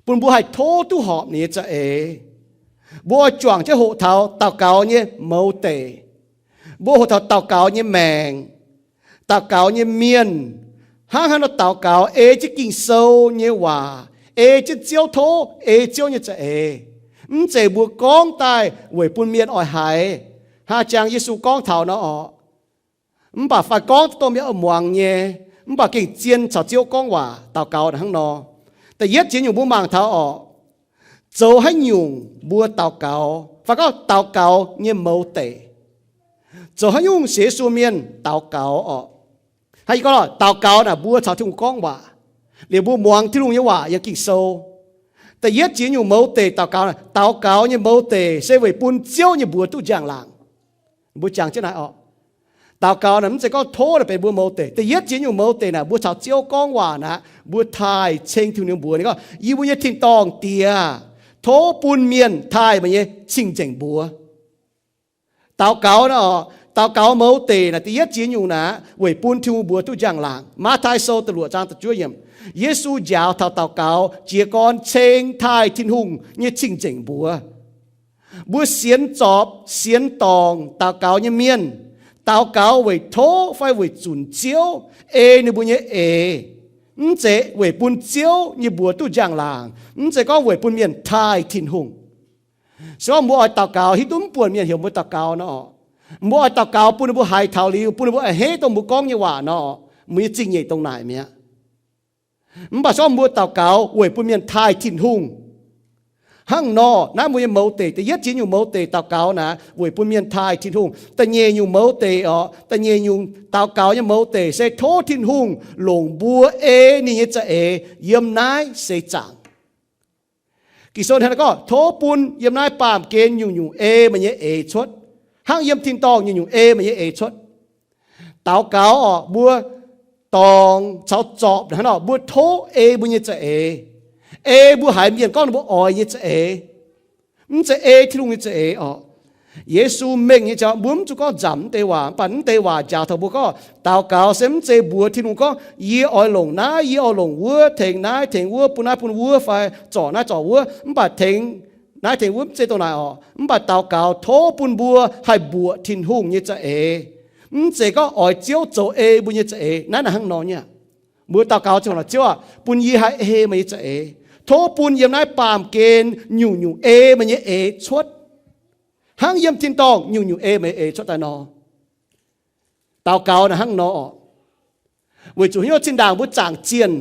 bun mbuo haih tov duqv horpc ninh nyei za'eix. Mbuo oix juangc jienv hoqc taux daux gaux nyei mouz deic. Mbuo hoqc taux daux gaux nyei maengc, daux gaux nyei mienh, hnangv haaix nor daux gaux ei jienv Ging-Sou nyei waac, ei jienv Ziouv tov, ei Ziouv nyei za'eix. Mv zeiz mbuo gorngv daaih weic bun mienh oix haiz, hnangv jang Yesu gorngv taux nor orqc. Mv baac fai gorngv dongh mienh oix muangx nyei, mv baac gengh zien caux Ziouv gorngv waac daux gaux hnangv nor. Da'yietv ziex nyungc mbuo mangc taux orqc, zoux haaix nyungc mbuo daux gaux, fai gorngv daux gaux nyei mouz deic. Zoux haaix nyungc sienx Yesu mienh daux gaux orqc? Hnangv yie gorngv, daux gaux naaic mbuo caux Tin-Hungh gorngv waac, liuz mbuo muangx Tin-Hungh nyei waac yiem Ging-Sou. Da'yietv ziex nyungc mouz deic daux gaux, daux gaux nyei mouz deic se weic bun Ziouv nyei mbuox duqv njang-laangc. Mbuo jangx jienv naaiv orqc, daux gaux naaic mv zeiz gorngv tov naaic benx mbuo mouz deic. Da'yietv ziex nyungc mouz deic naaic mbuo caux Ziouv gorngv waac naaic, mbuo taaih ceng Tin-Hungh nyei mbuox. Ninh gorngv, yie mbuo nyei tin-dorngh Diex, tov bun mienh taaih meih nyei cing-nzengc mbuox. Daux gaux naaic orqc, daux gaux mouz deic naaic da'yietv ziex nyungc naaic weic bun Tin-Hungh mbuox duqv njang-laangc. Matv^tai Sou da'luoqc zaang da'juov yiemc, Yesu njaaux taux daux gaux jiez gorn ceng taaih Tin-Hungh nyei cing-nzengc mbuox. Mbuo sienx zorpc, sienx dorngc daux gaux nyei mienh, daux gaux weic tov fai weic zunc Ziouv ei ninh mbuo nyei eix. Mv zeiz weic bun Ziouv nyei mbuox duqv njang-laangc, mv zeiz gorngv weic bun mienh taaih Tin-Hungh. Se gorngv mbuo oix daux gaux hiuv duqv mv buonc mienh heuc mbuo daux gaux nor, mbuo oix daux gaux bun ninh mbuo haiz taux liuz, bun ninh mbuo a'hneiv dongh mbuo gorngv nyei waac nor, mbuo nyei zingh nyeic dongh naaic mi'aqv. Mv baac se gorngv mbuo daux gaux weic bun mienh taaih Tin-Hungh, hnangv nor naaiv mbuo nyei mouz deic, da'yietv jiex nyungc mouz deic daux gaux naaic weic bun mienh taaih Tin-Hungh. Da'nyeic nyungc mouz deic oc, da'nyeic nyungc daux gaux nyei mouz deic se tov Tin-Hungh longc mbuo ei ninh nyei za'eix yiem naaiv seix zaangc. Ging-Sou hnangv naaiv gorngv, tov bun yiem naaiv baamh gen nyungc-nyungc ei meih nyei eix cuotv, hnangv yiem tin-dorngh nyungc-nyungc ei meih nyei eix cuotv. Daux gaux oc, mbuo dorngc caux zorpc hnangv nor, mbuo tov ei mbuo nyei za'eix, ei mbuo haiz mienh gorngv ninh mbuo oix nyei za'eix, mv zeiz ei Tin-Hungh nyei za'eix oc. Yesu mengh nyei jauv, mbuo mv zuqc gorngv nzamc mv deix waac, mv baac mv deix waac njaaux taux mbuo gorngv, daux gaux se mv zeiz mbuox Tin-Hungh gorngv, yie oix longc naaiv, yie oix longc wuov, tengx naaiv tengx wuov, bun naaiv bun wuov, fai zorc naaiv zorc wuov, mv baac tengx naaiv tengx wuov mv zeiz dongh naaic oc. Mv baac daux gaux tov bun mbuo haih mbuoqc Tin-Hungh nyei za'eix. Mv zeiz gorngv oix Ziouv zoux ei mbuo nyei za'eix. Naaiv naaic hnangv nor nyei aqv. Mbuo daux gaux ziouc nor, Ziouv aah, bun yie haih ei meih nyei za'eix. Tov bun yiem naaiv baamh gen nyungc-nyungc ei meih nyei eix cuotv, hnangv yiem tin-dorngh nyungc-nyungc ei meih nyei eix cuotv daaih nor. Daux gaux naaic hnangv nor oc. Weic zuqc hnyouv zinh ndaangc mbuo zaangc zienh,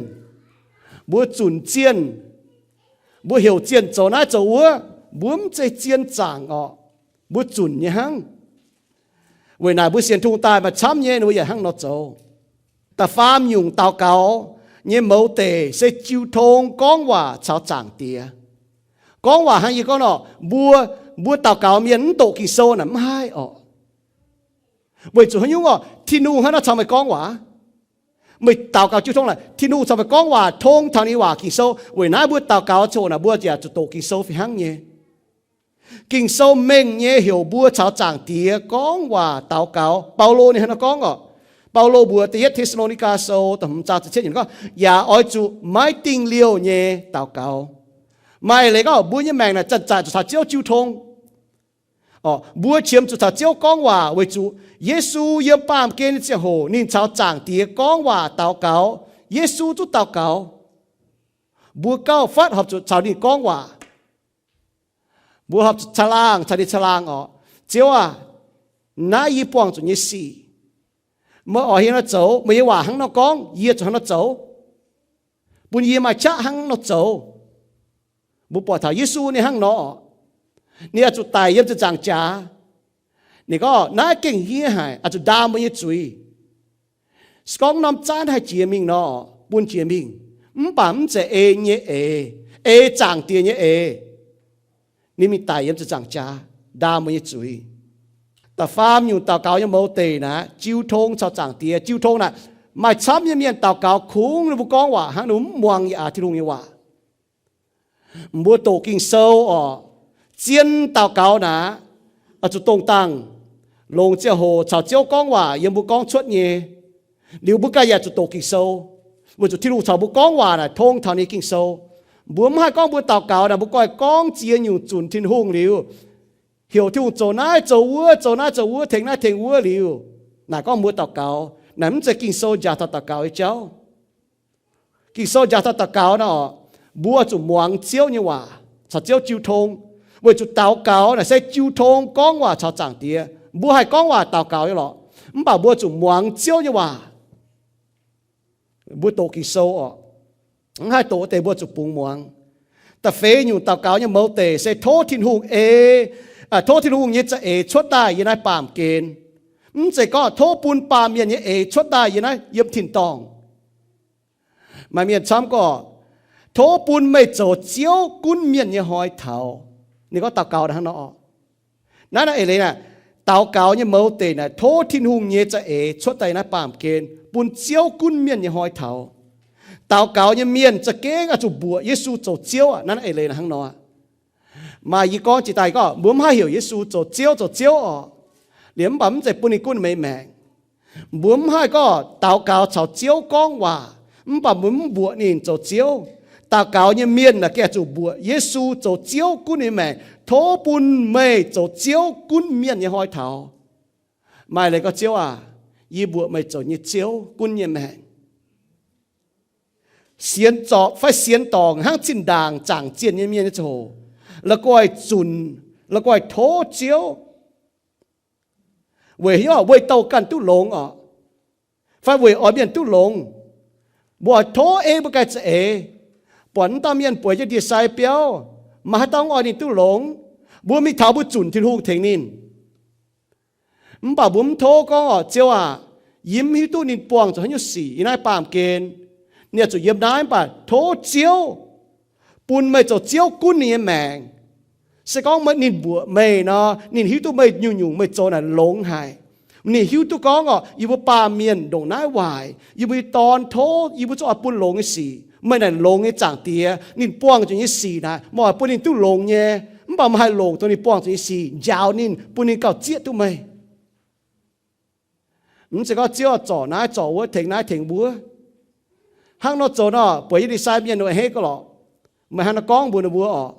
mbuo zunc zienh, mbuo heuc zienh zoux naaiv zoux wuov, mbuo mv zeiz zien zaangc oc. Mbuo zunc nyei hnangv. Weic naaic mbuo sienx Tin-Hungh daaih maaih camv nyei, ninh mbuo yaac hnangv nor zoux. Da'faam nyungc daux gaux nyei mouz deic se jiu tong gorngv waac caux Zaangc Diex. Gorngv waac hnangv yie gorngv nor, mbuo, mbuo daux gaux mienh mv doqc Ging-Sou naaic mv haih oc. Weic zuqc haaix nyungc oc? Tin-Hungh hnangv naaiv caux meih gorngv waac. Meih daux gaux jiu tong naaic, Tin-Hungh caux meih gorngv waac, tong taux ninh waac Ging-Sou. Weic naaiv mbuo daux gaux ziangh hoc naaic mbuo yaac zuqc doqc Ging-Sou fih hnangv nyei. Ging-Sou mengh nyei heuc mbuo caux Zaangc Diex gorngv waac daux gaux. Baulo ninh hnangv nor gorngv oc. Baulo mbuox da'yietv Te^saa^lo^ni^gaa Sou da'hmz zaang ziepc cietv yiemc gorngv, yaac oix zuqc maiv dingh liouh nyei daux gaux. Maaih leiz gorngv mbuo nyei maengc naaic zanc-zanc zuqc caux Ziouv jiu tong. Mbuo qiemx zuqc caux Ziouv gorngv waac weic zuqc Yesu yiem baamh gen nyei ziangh hoc ninh caux Zaangc Diex gorngv waac daux gaux. Yesu duqv daux gaux. Mbuo gauh fatv horpc zuqc caux ninh gorngv waac. Mbuo horpc zuqc caangh laangh caux ninh caangh laangh oc. Ziouv aah, naaiv yie buangh zuqc nyei sic, meih oix yie hnangv nor zoux, meih nyei waac hnangv nor gorngv, yie zuqc hnangv nor zoux. Bun yie maaih qaqv hnangv nor zoux. Mbuo buatc taux Yesu ninh hnangv nor oc. Ninh oix zuqc daic yiem ziepc nzaangc jaax. Ninh gorngv naaiv gengh hniev haic, oix zuqc ndaam mbuo nyei zuiz. Se gorngv norm zaanv haih jiex mingh nor, bun jiex mingh, mv baac mv zeiz ei nyei eix, ei Zaangc Diex nyei eix. Ninh mingh daic yiem ziepc nzaangc jaax ndaam mbuo nyei zuiz. Da'faam nyungc daux gaux nyei mouz deic naaic, jiu tong caux Zaangc Diex. Jiu tong naaic, maaih camv nyei mienh daux gaux kungx ninh mbuo gorngv waac hnangv ninh mbuo mv muangx yaac Tin-Hungh nyei waac. Mbuo doqc Ging-Sou oc, zien daux gaux naaic, oix zuqc dongh dangh longc ziangh hoc caux Ziouv gorngv waac yiem mbuo gorngv cuotv nyei. Liuz mbuo ganh yaac zuqc doqc Ging-Sou, weic zuqc Tin-Hungh caux mbuo gorngv waac naaic tong taux ninh Ging-Sou. Mbuo mv haih gorngv mbuo daux gaux naaic mbuo goiv gorngv ziex nyungc zunc Tin-Hungh liuz, heuc Tin-Hungh zoux naaiv zoux wuov, zoux naaiv zoux wuov, tengx naaiv tengx wuov liuz, naaic gorngv mbuo daux gaux. Naaic mv zeiz Ging-Sou njaaux taux daux gaux nyei jauv. Ging-Sou njaaux taux daux gaux nor, mbuo zuqc muangx Ziouv nyei waac caux Ziouv jiu tong, weic zuqc daux gaux naaic se jiu tong gorngv waac caux Zaangc Diex. Mbuo haih gorngv waac daux gaux nyei lorqc, mv baac mbuo zuqc muangx Ziouv nyei waac. Mbuo doqc Ging-Sou oc, mv haih doqc deix mbuo zuqc bungx muangx. Da'feix nyungc daux gaux nyei mouz deic se tov Tin-Hungh ei, tov Tin-Hungh nyei za'eix cuotv daaih yiem naaiv baamh gen. Mv zeiz gorngv tov bun baamh mienh nyei eix cuotv daaih yiem naaiv, yiem tin-dorngh. Maaih mienh camv gorngv, tov bun meih zoux Ziouv gunv mienh nyei hnoi taux. Ninh gorngv daux gaux hnangv nor. Naaiv naaiv eix leiz naaic, daux gaux nyei mouz deic naaic tov Tin-Hungh nyei za'eix cuotv daaih naaiv baamh gen bun Ziouv gunv mienh nyei hnoi taux. Daux gaux nyei mienh za'gengh oix zuqc mbuoqc Yesu zoux Ziouv aqv. Naaiv naaiv eix leiz naaic hnangv nor. Maaih yie gorngv jiex daaih gorngv mbuo mv haih heuc Yesu zoux Ziouv, zoux Ziouv oc, liemh mv baac mv zeiz bun ninh gunv meih maengc. Mbuo mv haih gorngv daux gaux caux Ziouv gorngv waac, mv baac mbuo mv mbuoqc ninh zoux Ziouv. Daux gaux nyei mienh naaic gengh zuqc mbuoqc Yesu zoux Ziouv gunv nyei maengc. Tov bun meih zoux Ziouv gunv mienh nyei hnoi taux. Maaih leiz gorngv, Ziouv aac, yie mbuoqc meih zoux nyei Ziouv gunv nyei maengc. Sienx zorpc fai sienx dorngc hnangv zinh ndaangc zaangc zienh nyei mienh nyei ziangh hoc, la'guaih zunc, la'guaih tov Ziouv. Weic haaix nyungc? Weic douh ganh duqv longx oc, fai weic oix mienh duqv longx. Mbuo oix tov ei mbuo ganh za'eix. Buatc wuov dauh mienh bueix jienv ndie-sai biauv, maaih haaix dauh oix ninh duqv longx, mbuo mingh taux mbuo zunc Tin-Hungh tengx ninh. Mv baac mbuo mv tov gorngv oc, Ziouv aac, yie mv hiuv duqv ninh buangh zuqc haaix nyungc sic yiem naaiv baamh gen. Ninh zuqc yiem naaiv, mv baac tov Ziouv bun meih zoux Ziouv gunv ninh nyei maengc. Se gorngv meih, ninh mbuoqc meih nor, ninh hiuv duqv meih nyungc-nyungc meih zoux naaic longx haic. Ninh hiuv duqv gorngv oc, yie mbuo baamh mienh ndongc naaiv waaic, yie mbuo nyei dorn tov yie mbuo zungv oix bun longx nyei sic. Meih naaic longx nyei Zaangc Diex, ninh buangh zuqc nyei sic naaic meih oix bun ninh duqv longx nyei. Mv baac meih haih longc dongh ninh buangh zuqc nyei sic njaaux ninh, bun ninh gauh zieqv duqv meih. Mv zeiz gorngv Ziouv zorc naaiv zorc wuov, tengx naaiv tengx wuov. Hnangv nor zoux nor, bueix yie ndie-sai mienh ninh a'hneiv gauh lorqc. Meih hnangv nor gorngv mbuox ninh mbuo oc.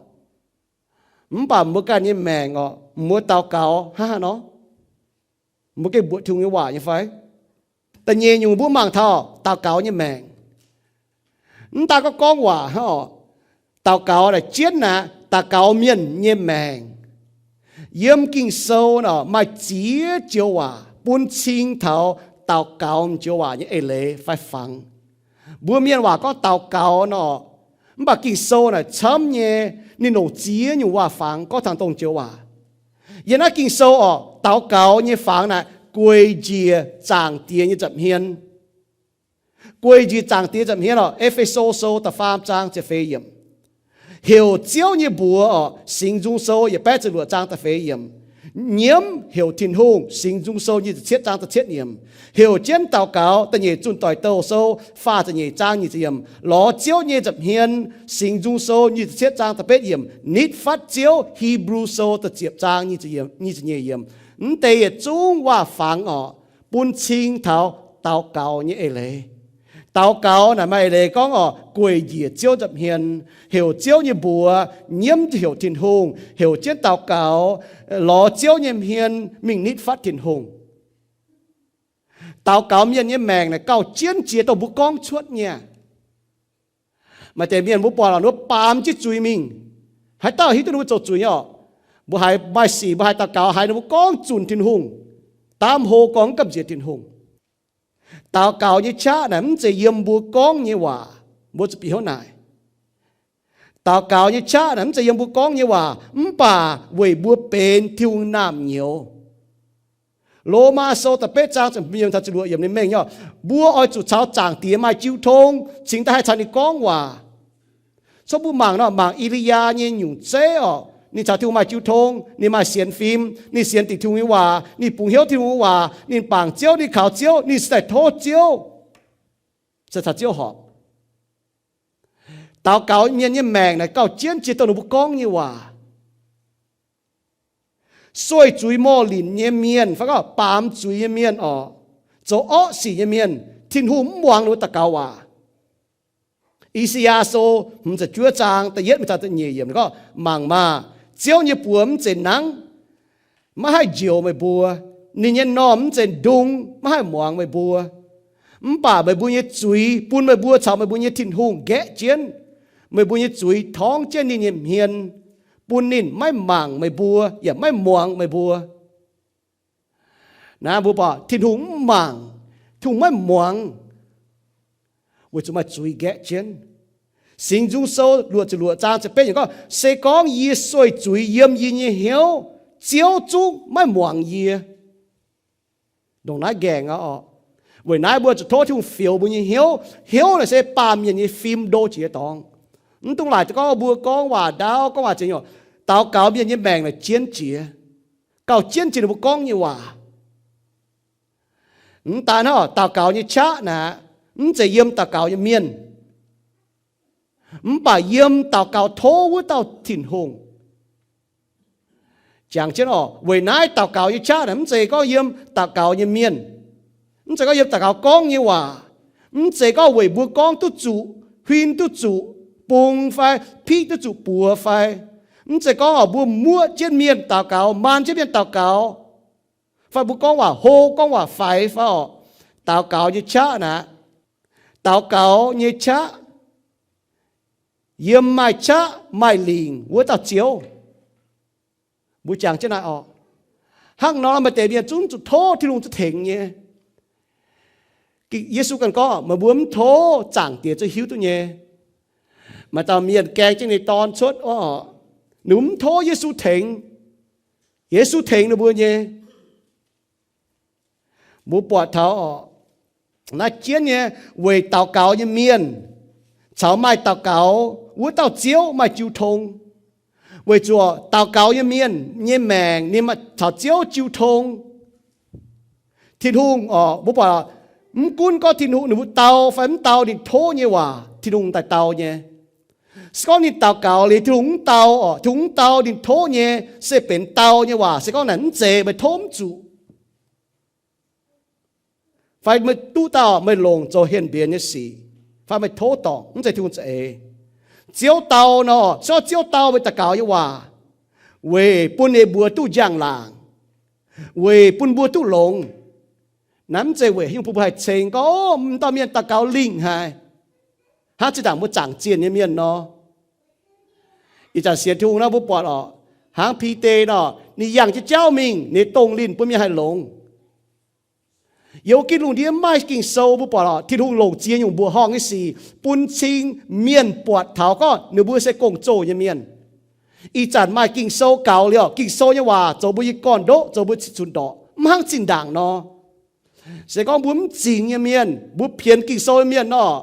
Mv baac mbuo ganh nyei maengc oc, mbuo daux gaux hnangv haaix nor? Mbuo gengh mbuoqc Tin-Hungh nyei waac nyei fai? Da'nyeic nyungc mbuo mangc taux daux gaux nyei maengc. Mv daan gorngv gorngv waac hnangv oc. Daux gaux naaic jienv aqv, daux gaux mienh nyei maengc. Yiem Ging-Sou nor maaih ziex joux waac bun cing taux daux gaux joux waac nyei eix leiz fai fangx. Mbuo mienh waac gorngv daux gaux nor, mv baac Ging-Sou naaic camv nyei, ninh longc ziex nyungc waac fangx gorngv taux dongh joux waac. Yiem naaiv Ging-Sou oc, daux gaux nyei fangx naaic gueic njiec Zaangc Diex nyei nza'hmien. Gueic njiec Zaangc Diex nza'hmien oc. E^fe^so Sou da'faam zaang ziepc feix yiemc. Heuc Ziouv nyei mbuox oc, Singx Nzung Sou yietc baeqv ziepc luoqc zaang da'feix yiemc. Nyiemv heuc Tin-Hungh, Singx Nzung Sou nyic ziepc cietv zaang da'cietv yiemc. Heuc jienv daux gaux, da'nyeic Zunh Doic Douh Sou faah ziepc nyeic zaang nyic ziepc yiemc. Lorz Ziouv nyei nza'hmien, Singx Nzung Sou nyic ziepc cietv zaang da'betv yiemc. Nitv fatv Ziouv, Hipv^lu Sou da'ziepc zaang nyic ziepc nyeic yiemc. Mv deix yietc zungv waac fangx oc, bun cing taux daux gaux nyei eix leiz. Daux gaux naaic maaih eix leiz gorngv oc, gueic njiec Ziouv nza'hmien, heuc Ziouv nyei mbuox, nyiemv heuc Tin-Hungh, heuc jienv daux gaux, lorz Ziouv nyei hmien mingh nitv fatv Tin-Hungh. Daux gaux mienh nyei maengc naaic gauh jienv jiex dongh mbuo gorngv cuotv nyei. Maaih deix mienh mbuo buatc lorqc, ninh mbuo baamz jienv zuiz mingh. Haaix dauh hiuv duqv ninh mbuo zoux zuiz nyei oc? Mbuo haiz maaih sic, mbuo haiz daux gaux haiz ninh mbuo gorngv zunc Tin-Hungh, daamv hlo gorngv gamh nziex Tin-Hungh. Daux gaux nyei qaqv naaic mv zeiz yiem mbuo gorngv nyei waac, mbuo zuqc bieqc hnyouv naaic. Daux gaux nyei qaqv naaic mv zeiz yiem mbuo gorngv nyei waac, mv baac weic mbuo benx Tin-Hungh naamh nyouz. Lomaa Sou da'betv zaang ziepc hmz yiemc taux ziepc luoqc yiemc ninh mengh nyei oc, mbuo oix zuqc caux Zaangc Diex maaih jiu tong, cingx daaih haih caux ninh gorngv waac. Cuotv mbuo mangc nor, mangc E^li^yaa nyei nyungc zeiv oc, ninh caux Tin-Hungh maaih jiu tong, ninh maaih sienx fim, ninh sienx dingc Tin-Hungh nyei waac, ninh bungx hnyouv Tin-Hungh nyei waac, ninh bangc Ziouv, ninh kaux Ziouv, ninh cingx daaih tov Ziouv, se caux Ziouv horpc. Daux gaux mienh nyei maengc naaic gauh jienv jiex dongh ninh mbuo gorngv nyei waac. Sueih zuiz morh linc nyei mienh fai gorngv baamz zuiz nyei mienh oc, zoux orqv sic nyei mienh, Tin-Hungh mv muangx ninh mbuo daux gaux waac. I^saa^yaa Sou hmz ziepc juov zaang da'yietv mingh taux da'nyeic yiemc gorngv, mangc maah! Ziouv nyei buoz mv zeiz nangv, maiv haih njoux meih mbuo. Ninh nyei normh mv zeiz ndung, maiv haih muangx meih mbuo. Mv baac meih mbuo nyei zuiz bun meih mbuo caux meih mbuo nyei Tin-Hungh nqaeqv jienv. Meih mbuo nyei zuiz torngv jienv ninh nyei hmien, bun ninh maiv mangc meih mbuo yaac maiv muangx meih mbuo. Naaiv mbuo buatc Tin-Hungh mv mangc, Tin-Hungh maiv muangx, weic zuqc maaih zuiz nqaeqv jienv. Singx Nzung Sou luoqc ziepc luoqc zaang ziepc betv yiemc gorngv, se gorngv yie sueih zuiz yiem yie nyei hnyouv, Ziouv zungv maiv muangx yie. Ndongc naaiv nqaengc aqv oc. Weic naaiv mbuo zuqc tov Tin-Hungh fioux mbuo nyei hnyouv. Hnyouv naaic se baamh mienh nyei fim ndo jiex dorngx. Mv dungx laaic gorngv mbuo gorngv waac ndaauv, gorngv waac ziex nyungc. Daux gaux mienh nyei maengc naaic jienv jiex, gauh jienv jiex ninh mbuo gorngv nyei waac. Mv daan hnangv, daux gaux nyei qaqv naaic, mv zeiz yiem daux gaux nyei mienh, mv baac yiem daux gaux tov wuov dauh Tin-Hungh. Jangx jienv oc, weic naaiv daux gaux nyei qaqv naaic mv zeiz gorngv yiem daux gaux nyei mienh, mv zeiz gorngv yiem daux gaux gorngv nyei waac, mv zeiz gorngv weic mbuo gorngv duqv zuqc, huin duqv zuqc, bung fai piqv duqv zuqc buoz fai. Mv zeiz gorngv oc, mbuo muoqv jienv mienh daux gaux, maan jienv mienh daux gaux, fai mbuo gorngv waac hlo, gorngv waac faix fai oc, daux gaux nyei qaqv naaic, daux gaux nyei qaqv yiem maaih qaqv maaih lingc wuov dauh Ziouv. Mbuo jangx jienv naaiv oc. Hnangv nor maaih deix mienh zungv zuqc tov Tin-Hungh zuqc tengx nyei. Yesu ganh gorngv, meih mbuo mv tov Zaangc Diex zuqc hiuv duqv nyei. Maaih dauh mienh gaeng jienv ninh dorn cuotv oc, ninh mv tov Yesu tengx. Yesu tengx ninh mbuo nyei. Mbuo buatc taux oc, naaiv jienv nyei weic daux gaux nyei mienh caux maaih daux gaux wuov dauh Ziouv maaih jiu tong. Weic zuqc daux gaux nyei mienh nyei maengc ninh maaih caux Ziouv jiu tong. Tin-Hungh oc, mbuo buatc, mv gunv gorngv Tin-Hungh ninh mbuo dau fai mv dau, ninh tov nyei waac Tin-Hungh daaih dau nyei. Se gorngv ninh daux gaux liuz Tin-Hungh mv dau oc, Tin-Hungh mv dau, ninh tov nyei se benx dau nyei waac. Se gorngv naaic mv zeiz, meih tov mv zuqc. Fai meih duqv dauh meih longc zoux henh mbienx nyei sic, fai meih tov dorngc, mv zeiz Tin-Hungh za'eix. Ziouv dau nor, se gorngv Ziouv dau meih daux gaux nyei waac weic bun ninh mbuo duqv njang-laangc, weic bun mbuo duqv longx. Naaiv mv zeiz weic haaix nyungc bun mbuo haih ceng gorngv, o, m'dauh mienh daux gaux lingh haic, hnangv zinh ndaangc mbuo zaangc zienh nyei mienh nor. Ih zanc sienx Tin-Hungh nor mbuo buatc oc, hnangv Bide nor, ninh yangh jienv jauv mingh, ninh dongh linh bun mienh haih longx. Yiem wuov gitv lungh ndiev maaih Ging-Sou mbuo buatc oc, Tin-Hungh longc ziex nyungc mbuoqc horngh nyei sic bun cing mienh buatc taux gorngv ninh mbuo se gong-zoh nyei mienh. Ih zanc maaih Ging-Sou gaux liuz, Ging-Sou nyei waac zoux mbuo nyei gorn-ndoqv, zoux mbuo cing-nzunc ndorqc, mv hnangv zinh ndaangc nor. Se gorngv mbuo mv zingx nyei mienh, mbuo pienx Ging-Sou nyei mienh nor,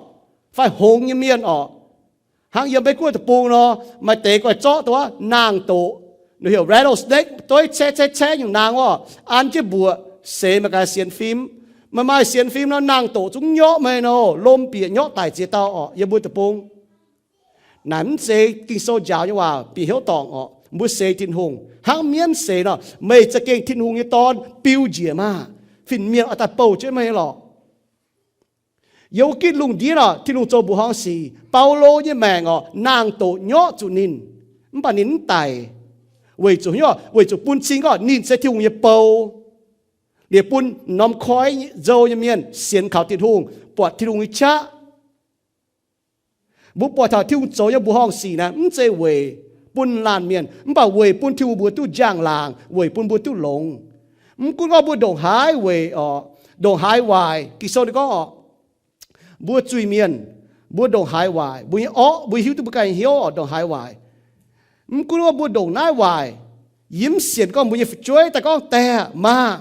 fai hngongx nyei mienh oc, hnangv yiem Meiv Guoqv deic-bung nor, maaih deix guaix zorqv dongh wuov naang-doqc, ninh heuc rattlesnake, dueiv caeqv caeqv caeqv nyungc naang wuov, an jienv mbuoqc, seix maaih gaax sienx fim. Maaih maaih sienx fim nor, naang-doqc zungv nyorqv meih nor, lomh bieqc nyorqv daic ziex dauh oc, yiem mbuo deic-bung. Naaic mv zeiz Ging-Sou njaaux nyei waac bieqc hnyouv dorngc oc. Mbuo seix Tin-Hungh hnangv mienv seix nor, meih za'gengh Tin-Hungh nyei dorn biu njiec maah! Fin-mienh oix daaih bouh jienv meih lorqc. Yiem wuov gitv lungh ndiev nor, Tin-Hungh zoux mbuoqc horngh sic. Baulo nyei maengc oc, naang-doqc nyorqv zuqc ninh, mv baac ninh mv daic. Weic zuqc hnyouv, weic zuqc bun cing gorngv ninh se Tin-Hungh nyei bou, liuz bun norm koiv nzou nyei mienh sienx kaux Tin-Hungh, buatc Tin-Hungh nyei qaqv. Mbuo buatc taux Tin-Hungh zoux nyei mbuoqc horngh sic naaic, mv zeiz weic bun laanh mienh, mv baac weic bun Tin-Hungh mbuo duqv njang-laangc, weic bun mbuo duqv longx. Mv gunv gorngv mbuo ndongc haaix weic oc, ndongc haaix waaic, Ging-Sou ninh gorngv oc, mbuo zuiz-mienh, mbuo ndongc haaix waaic, mbuo nyei orqv, mbuo hiuv duqv mbuo ganh hnyouv oc, ndongc haaix waaic. Mv gunv gorngv mbuo ndongc naaiv waaic, yie mv sienx gorngv mbuo nyei fu'jueiv daaih gorngv, Diex aah, maah!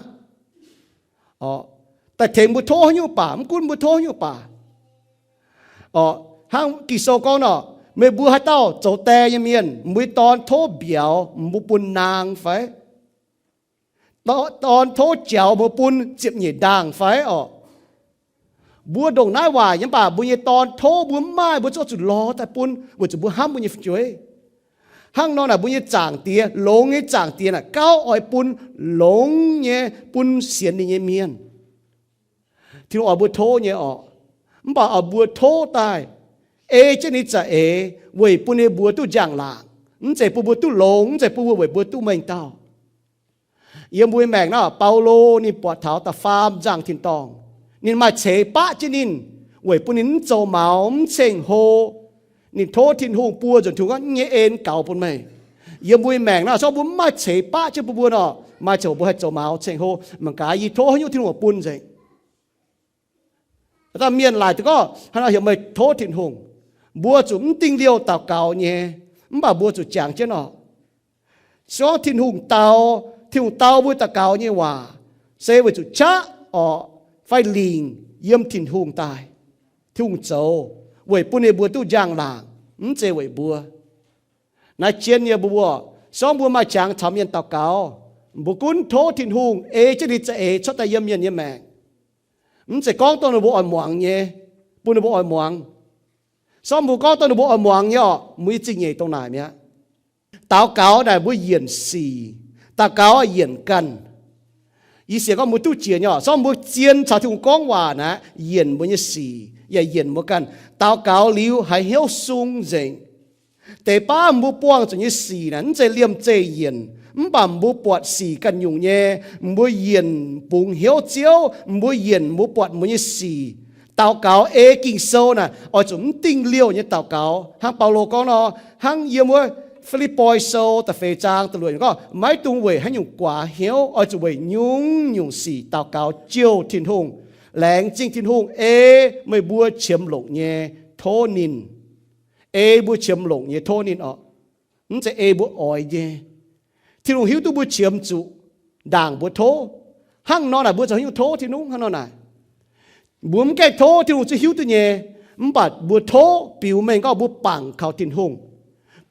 Oc, daaih tengx mbuo tov haaix nyungc baac, mv gunv mbuo tov haaix nyungc baac. Oc, hnangv Ging-Sou gorngv nor, meih mbuo haaix dauh zoux die nyei mienh, mbuo nyei dorn tov mbiauz, mbuo bun naang fai? Dorn tov jaux, mbuo bun ziepc nyeic ndaangh fai oc? Mbuo ndongc naaiv waaic nyei mv baac mbuo nyei dorn tov mbuo mv maaih, mbuo zungv zuqc lorz daaih bun, weic zuqc mbuo hnamv mbuo nyei fu'jueiv. Hnangv nor naaic, mbuo nyei Zaangc Diex, longx nyei Zaangc Diex naaic, gauh oix bun longx nyei bun sienx ninh nyei mienh. Tin-Hungh oix mbuo tov nyei orqc. Mv baac oix mbuo tov daaih ei jienv ninh za'eix weic bun ninh mbuo duqv njang-laangc, mv zeiz bun mbuo duqv longx, mv zeiz bun mbuo weic mbuo duqv mengh dauh. Yiem mbuo nyei maengc naaiv, Baulo ninh buatc taux da'faam nzangc tin-dorngh, ninh maaih ceix baqv jienv ninh, weic bun ninh mv zoux maux, mv ceng-hlo. Ninh tov Tin-Hungh, buo nzunc Tin-Hungh gorngv, Yie nyei en gaux bun meih. Yiem mbuo nyei maengc naaiv, se gorngv mbuo mv maaih ceix baqv jienv bun mbuo nor, maaih ziangh hoc mbuo haih zoux maux ceng-hlo, mangc gaax yie tov haaix nyungc Tin-Hungh bun nzengc. Dauh mienh laaic duqv gorngv, Hnangv naaic heuc meih tov Tin-Hungh. Mbuo zuqc mv dingh liouh daux gaux nyei, mv baac mbuo zuqc jangx jienv oc. Se gorngv Tin-Hungh dau, Tin-Hungh dau mbuo daux gaux nyei waac, se weic zuqc qaqv orqc fai lingc yiem Tin-Hungh daaih. Tin-Hungh zoux weic bun ninh mbuo duqv njang-laangc, mv zeiz weic mbuo. Naaiv jien nyei mbuo, se gorngv mbuo maaih jangx caux mienh daux gaux, mbuo gunv tov Tin-Hungh ei jienv ninh za'eix cuotv daaih yiem mienh nyei maengc. Mv zeiz gorngv dongh ninh mbuo oix muangx nyei, bun ninh mbuo oix muangx. Se gorngv mbuo gorngv dongh ninh mbuo oix muangx nyei orqc, mbuo nyei zingh nyeic dongh naaic mi'aqv. Daux gaux naaic mbuo yienc sic. Daux gaux yienc ganh. Yie sienx gorngv mbuo duqv jiex nyei orqc, se gorngv mbuo zien caux Tin-Hungh gorngv waac naaic, yienc mbuo nyei sic. yaac yienc mbuo ganh. Daux gaux liuz haiz hnyouv sung nzengc. Deix baav mbuo buangh zuqc nyei sic naaic mv zeiz liemh zeih yienc, mv baac mbuo buatc sic ganh nyungc nyei, mbuo yienc bungx hnyouv Ziouv, mbuo yienc mbuo buatc mbuo nyei sic. Daux gaux ei Ging-Sou naaic oix zuqc mv dingh liouh nyei daux gaux. Hnangv Baulo gorngv nor, hnangv yiem wuov Fi^lipv^poi Sou da'feix zaang da'luoqc gorngv, maiv dungx weic haaix nyungc guaax hnyouv, oix zuqc weic nyungc-nyungc sic daux gaux jouh Tin-Hungh, laengz zingh Tin-Hungh ei meih mbuo qiemx longc nyei tov ninh. Ei mbuo qiemx longc nyei tov ninh oc. Mv zeiz ei mbuo oix nyei. Tin-Hungh hiuv duqv mbuo qiemx zuqc ndaangc mbuo tov. Hnangv nor naaic mbuo zoux haaix nyungc tov Tin-Hungh hnangv nor naaic? Mbuo mv gaengh tov, Tin-Hungh zungv hiuv duqv nyei. Mv baac mbuo tov biux mengh gorngv mbuo bangc kaux Tin-Hungh,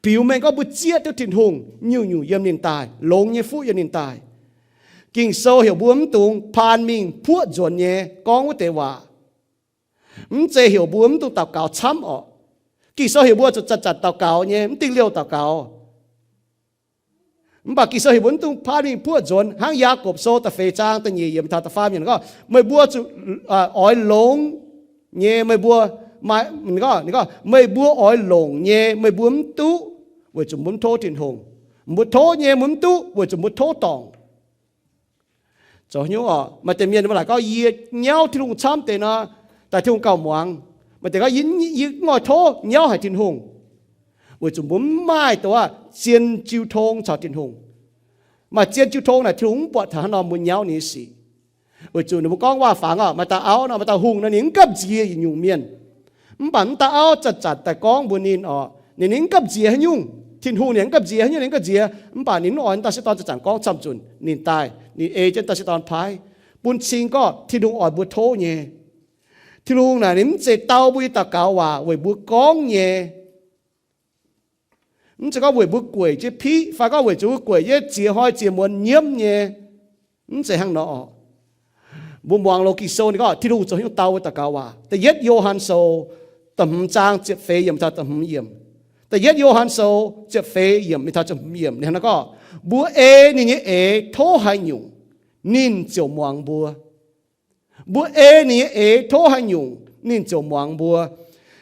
biux mengh gorngv mbuo zieqv duqv Tin-Hungh, nyungc-nyungc yiem ninh daaih, longx nyei fuqv yiem ninh daaih. Ging-Sou heuc mbuo mv dungx paan mingh puoqv nzuonx nyei gorngv wuov deix waac. Mv zeiz heuc mbuo mv dungx daux gaux camv oc. Ging-Sou heuc mbuo zuqc zanc-zanc daux gaux nyei, mv dingh liouh daux gaux. Mv baac Ging-Sou heuc mbuo mv dungx paan mingh puoqv nzuonx, hnangv Yaagorpc Sou da'feix zaang da'nyeic yiemc taux da'faam yiemc gorngv, meih mbuo zuqc oix longx nyei meih mbuo, meih mbuo oix longc nyei meih mbuo mv duqv, weic zuqc mbuo mv tov Tin-Hungh. Mbuo tov nyei mbuo mv duqv weic zuqc mbuo tov dorngc. Zoux hnyouv oc, maaih deix mienh mbuo laaic gorngv, yie nyauv Tin-Hungh camv deix nor, daaih Tin-Hungh gauh muangx. Maaih deix gorngv, yie mv oix tov, nyauv haic Tin-Hungh, weic zuqc mbuo mv maaih dongh zien jiu tong caux Tin-Hungh. Maaih zien jiu tong naaic Tin-Hungh mv buatc taux hnangv nor mbuo nyauv ninh nyei sic. Weic zuqc ninh mbuo gorngv waac-fangx oc, maaih dauh auv nor, maaih dauh hungh nor, ninh mv gamh nziex yietc nyungc mienh. Mv baac mv dauh auv zanc-zanc daaih gorngv mbuox ninh oc, ninh mv gamh nziex haaix nyungc. Tin-Hungh ninh mv gamh nziex haaix nyungc, ninh mv gamh nziex. Mv baac ninh mv oix dauh sieqv dorn zanc-zanc gorngv camv-zunc, ninh daaih ninh ei jienv dauh sieqv dorn paaiv, bun cing gorngv Tin-Hungh oix mbuo tov nyei. Tin-Hungh naaic ninh mv zeiz dau mbuo nyei daux gaux waac weic mbuo gorngv nyei. Mv zeiz gorngv weic mbuo gueic jienv piqv fai gorngv weic zuqc mbuo gueic jienv ziex hnoi ziex muonz nyiemv nyei. Mv zeiz hnangv nor oc. Mbuo muangx loz Ging-Sou ninh gorngv Tin-Hungh zoux haaix nyungc dau mbuo daux gaux waac. Da'yietv Yo^han Sou da'hmz zaang ziepc feix yiemc taux da'hmz yiemc. Da'yietv Yo^han Sou ziepc feix yiemc mingh taux ziepc hmz yiemc ninh hnangv naaiv gorngv, mbuo ei ninh nyei eix tov haaix nyungc, ninh ziouc muangx mbuo. Mbuo ei ninh nyei eix tov haaix nyungc, ninh ziouc muangx mbuo.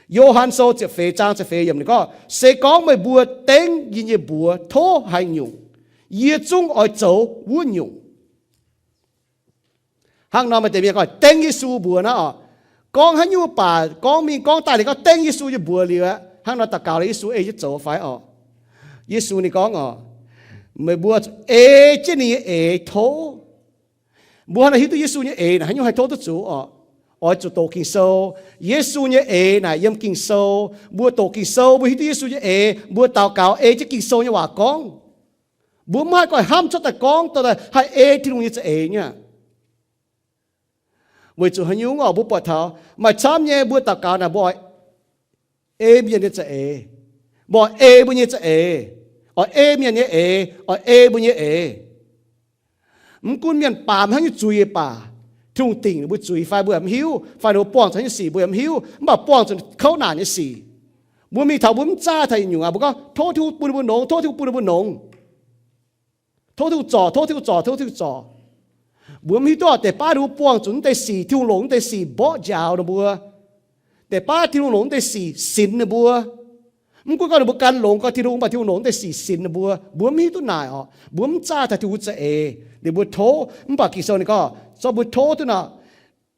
Yo^han Sou ziepc feix zaang ziepc feix yiemc ninh gorngv, se gorngv meih mbuo dengv yie nyei mbuox tov haaix nyungc, yie zungv oix zoux wuov nyungc. Hnangv nor maaih deix mienh gorngv dengv Yesu mbuox naaiv oc. Gorngv haaix nyungc baac gorngv mingh gorngv daaih ninh gorngv dengv Yesu nyei mbuox liuz aqv. Hnangv nor daux gaux liuz Yesu ei jienv zoux fai oc? Yesu ninh gorngv oc, meih mbuo ei jienv ninh nyei eix tov. Mbuo hnangv naaic hiuv duqv Yesu nyei eix naaic haaix nyungc haih tov duqv zuqc oc? Oix zuqc doqc Ging-Sou. Yesu nyei eix naaic yiem Ging-Sou. Mbuo doqc Ging-Sou, mbuo hiuv duqv Yesu nyei eix, mbuo daux gaux ei jienv Ging-Sou nyei waac gorngv. Mbuo mv haih goiv hnamv cuotv daaih gorngv, daaih haih ei Tin-Hungh nyei za'eix nyei aqv. Weic zuqc haaix nyungc oc, mbuo buatc taux maaih camv nyei mbuo daux gaux naaic mbuo oix ei mienh nyei za'eix. Mbuo oix ei mbuo nyei za'eix. Oix ei mienh nyei eix, oix ei mbuo nyei eix. Mv gunv mienh baamz hnangv nyei zuiz baac, Tin-Hungh dingc ninh mbuo zuiz fai mbuo yaac mv hiuv, fai ninh mbuo buangh zuqc haaix nyungc sic mbuo yaac mv hiuv, mv baac buangh zuqc kouv naanc nyei sic. Mbuo mingh taux mbuo mv zaah taux yietc nyungc aqv, mbuo gorngv tov Tin-Hungh bun ninh mbuo longx, tov Tin-Hungh bun ninh mbuo longx. Tov Tin-Hungh zorc, tov Tin-Hungh zorc, tov Tin-Hungh zorc. Mbuo mv hiuv duqv deix baav ninh mbuo buangh zuqc naaiv deix sic, Tin-Hungh longc naaiv deix sic mborqv njaaux ninh mbuo. Deix baav Tin-Hungh longc naaiv deix sic sinx ninh mbuo. Mv gunv gorngv ninh mbuo gan longx gau Tin-Hungh, mv baac Tin-Hungh longc naaiv deix sic sinx ninh mbuo. Mbuo mv hiuv duqv naaic orqc. Mbuo mv zaah taux Tin-Hungh za'eix, ninh mbuo tov. Mv baac Ging-Sou ninh gorngv, se mbuo tov duqv nor,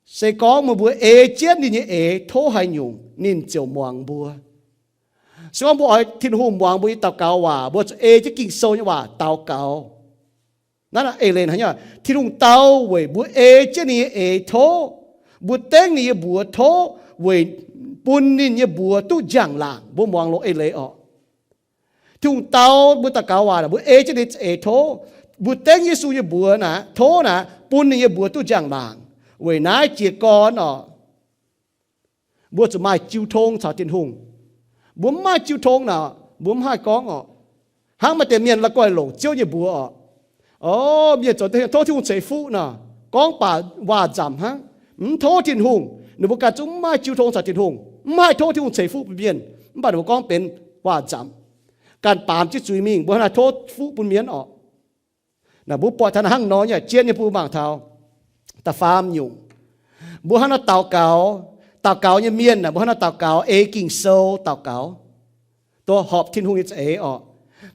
se gorngv meih mbuo ei jienv ninh nyei eix tov haaix nyungc, ninh ziouc muangx mbuo. Se gorngv mbuo oix Tin-Hungh muangx mbuo nyei daux gaux waac, mbuo zuqc ei jienv Ging-Sou nyei waac daux gaux. Naaiv eix leiz hnangv, Tin-Hungh dau weic mbuo ei jienv ninh nyei eix tov, mbuo dengv ninh nyei mbuox tov weic bun ninh nyei mbuox duqv njang-laangc. Mbuo muangx loz eix leiz orqc. Tin-Hungh dau mbuo daux gaux waac, mbuo ei jienv ninh eix tov, mbuo dengv Yesu nyei mbuox naaic, tov naaic bun ninh nyei mbuox duqv njang-laangc. Weic naaiv jiez gorn orqc, mbuo zuqc maaih jiu tong caux Tin-Hungh. Mbuo mv maaih jiu tong naaic, mbuo mv haih gorngv orqc. Hnangv maaih deix mienh la'guaih longc Ziouv nyei mbuox orqc. O, mienh zoux tov Tin-Hungh ceix fuqv nor, gorngv baac waac-nzamc hnangv, mv tov Tin-Hungh. Ninh mbuo ganh zungv mv maaih jiu tong caux Tin-Hungh, mv haih tov Tin-Hungh ceix fuqv bun mienh, mv baac ninh mbuo gorngv benx waac-nzamc, ganh baamz jienv zuiz mingh, mbuo hnangv naaiv tov fuqv bun mienh orqc. Naaic mbuo buatc taux hnangv nor nyei, zien nyei bun mangc taux da'faam nyungc. Mbuo hnangv nor daux gaux, Daux gaux nyei mienh aah, mbuo hnangv nor daux gaux ei Ging-Sou daux gaux, dongh horpc Tin-Hungh nyei za'eix orqc.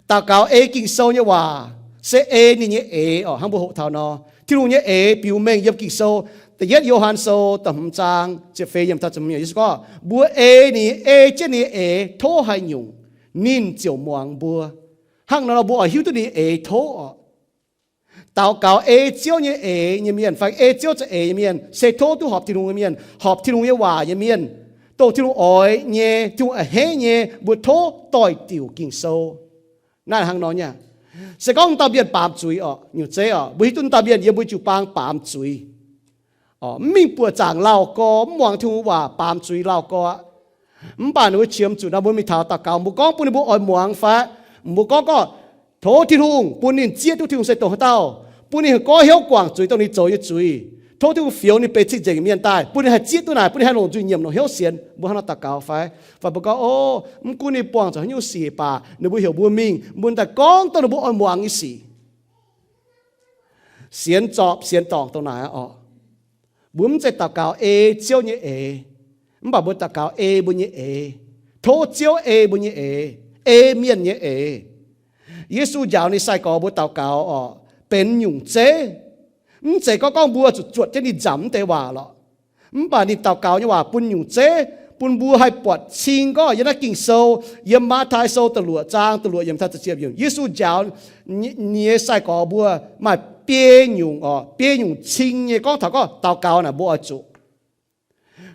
Daux gaux ei Ging-Sou nyei waac se ei ninh nyei eix orqc. Hnangv mbuo hoqc taux nor, Tin-Hungh nyei eix biux mengh yiem Ging-Sou, da'yietv Yo^han Sou da'hmz zaang ziepc feix yiemc taux ziepc hmz, Yesu gorngv, mbuo ei ninh, ei jienv ninh nyei eix, tov haaix nyungc, ninh ziouc muangx mbuo. Hnangv nor mbuo oix hiuv duqv ninh nyei eix tov orqc. Daux gaux ei Ziouv nyei eix nyei mienh fai ei Ziouv za'eix nyei mienh se tov duqv horpc Tin-Hungh nyei mienh, horpc Tin-Hungh nyei waac nyei mienh, dongh Tin-Hungh oix nyei, Tin-Hungh a'hneiv nyei, mbuo tov doix-diuc Ging-Sou. Naaiv hnangv nor nyei. Se gorngv dauh mienh baamz zuiz orqc, nyungc zeiv orqc, mbuo hiuv duqv dauh mienh yiem mbuo jiu-baang baamz zuiz, mv mingh buoqc zaangc lauh gorx, mv muangx Tin-Hungh waac, baamz zuiz lauh gorx aqv. Mv baac ninh mbuo qiemx zuqc nor, mbuo mingh taux daux gaux, mbuo gorngv bun ninh mbuo oix muangx fai, mbuo gorngv gorngv, tov Tin-Hungh bun ninh zieqv duqv Tin-Hungh se dongh haaix dauh, bun ninh haih goiv hnyouv guangc zuiz dongh ninh zoux nyei zuiz. Tov Tin-Hungh fioux ninh benx cing-nzengc mienh daaih, bun ninh haih zieqv duqv naaic, bun ninh haih longc nzuih nyiemc longc hnyouv sienx. Mbuo hnangv nor daux gaux fai? Fai mbuo gorngv, o, mv gunv ninh buangh zuqc haaix nyungc sic baac ninh mbuo heuc mbuo mingh, mbuo daaih gorngv dongh ninh mbuo oix muangx nyei sic. Sienx zorpc sienx dorngc dongh naaic orqc. Mbuo mv zeiz daux gaux ei Ziouv nyei eix, mv baac mbuo daux gaux ei mbuo nyei eix, tov Ziouv ei mbuo nyei eix, ei mienh nyei eix. Yesu njaaux ninh sai-gorx mbuo daux gaux orqc, benx nyungc zeiv. Mv zeiz gorngv gorngv mbuo zuqc zuotc jienv ninh nzamc wuov deix waac lorqc. Mv baac ninh daux gaux nyei waac bun nyungc zeiv, bun mbuo haih buatc cing gorngv yiem naaiv Ging-Sou, yiem Matv^tai Sou da'luoqc zaang da'luoqc yiemc taux da'ziepc yiemc, Yesu njaaux ninh nyei sai-gorx mbuo maaih biei nyungc orqc, biei nyungc cing nyei gorngv taux gorngv daux gaux naaic mbuo oix zuqc,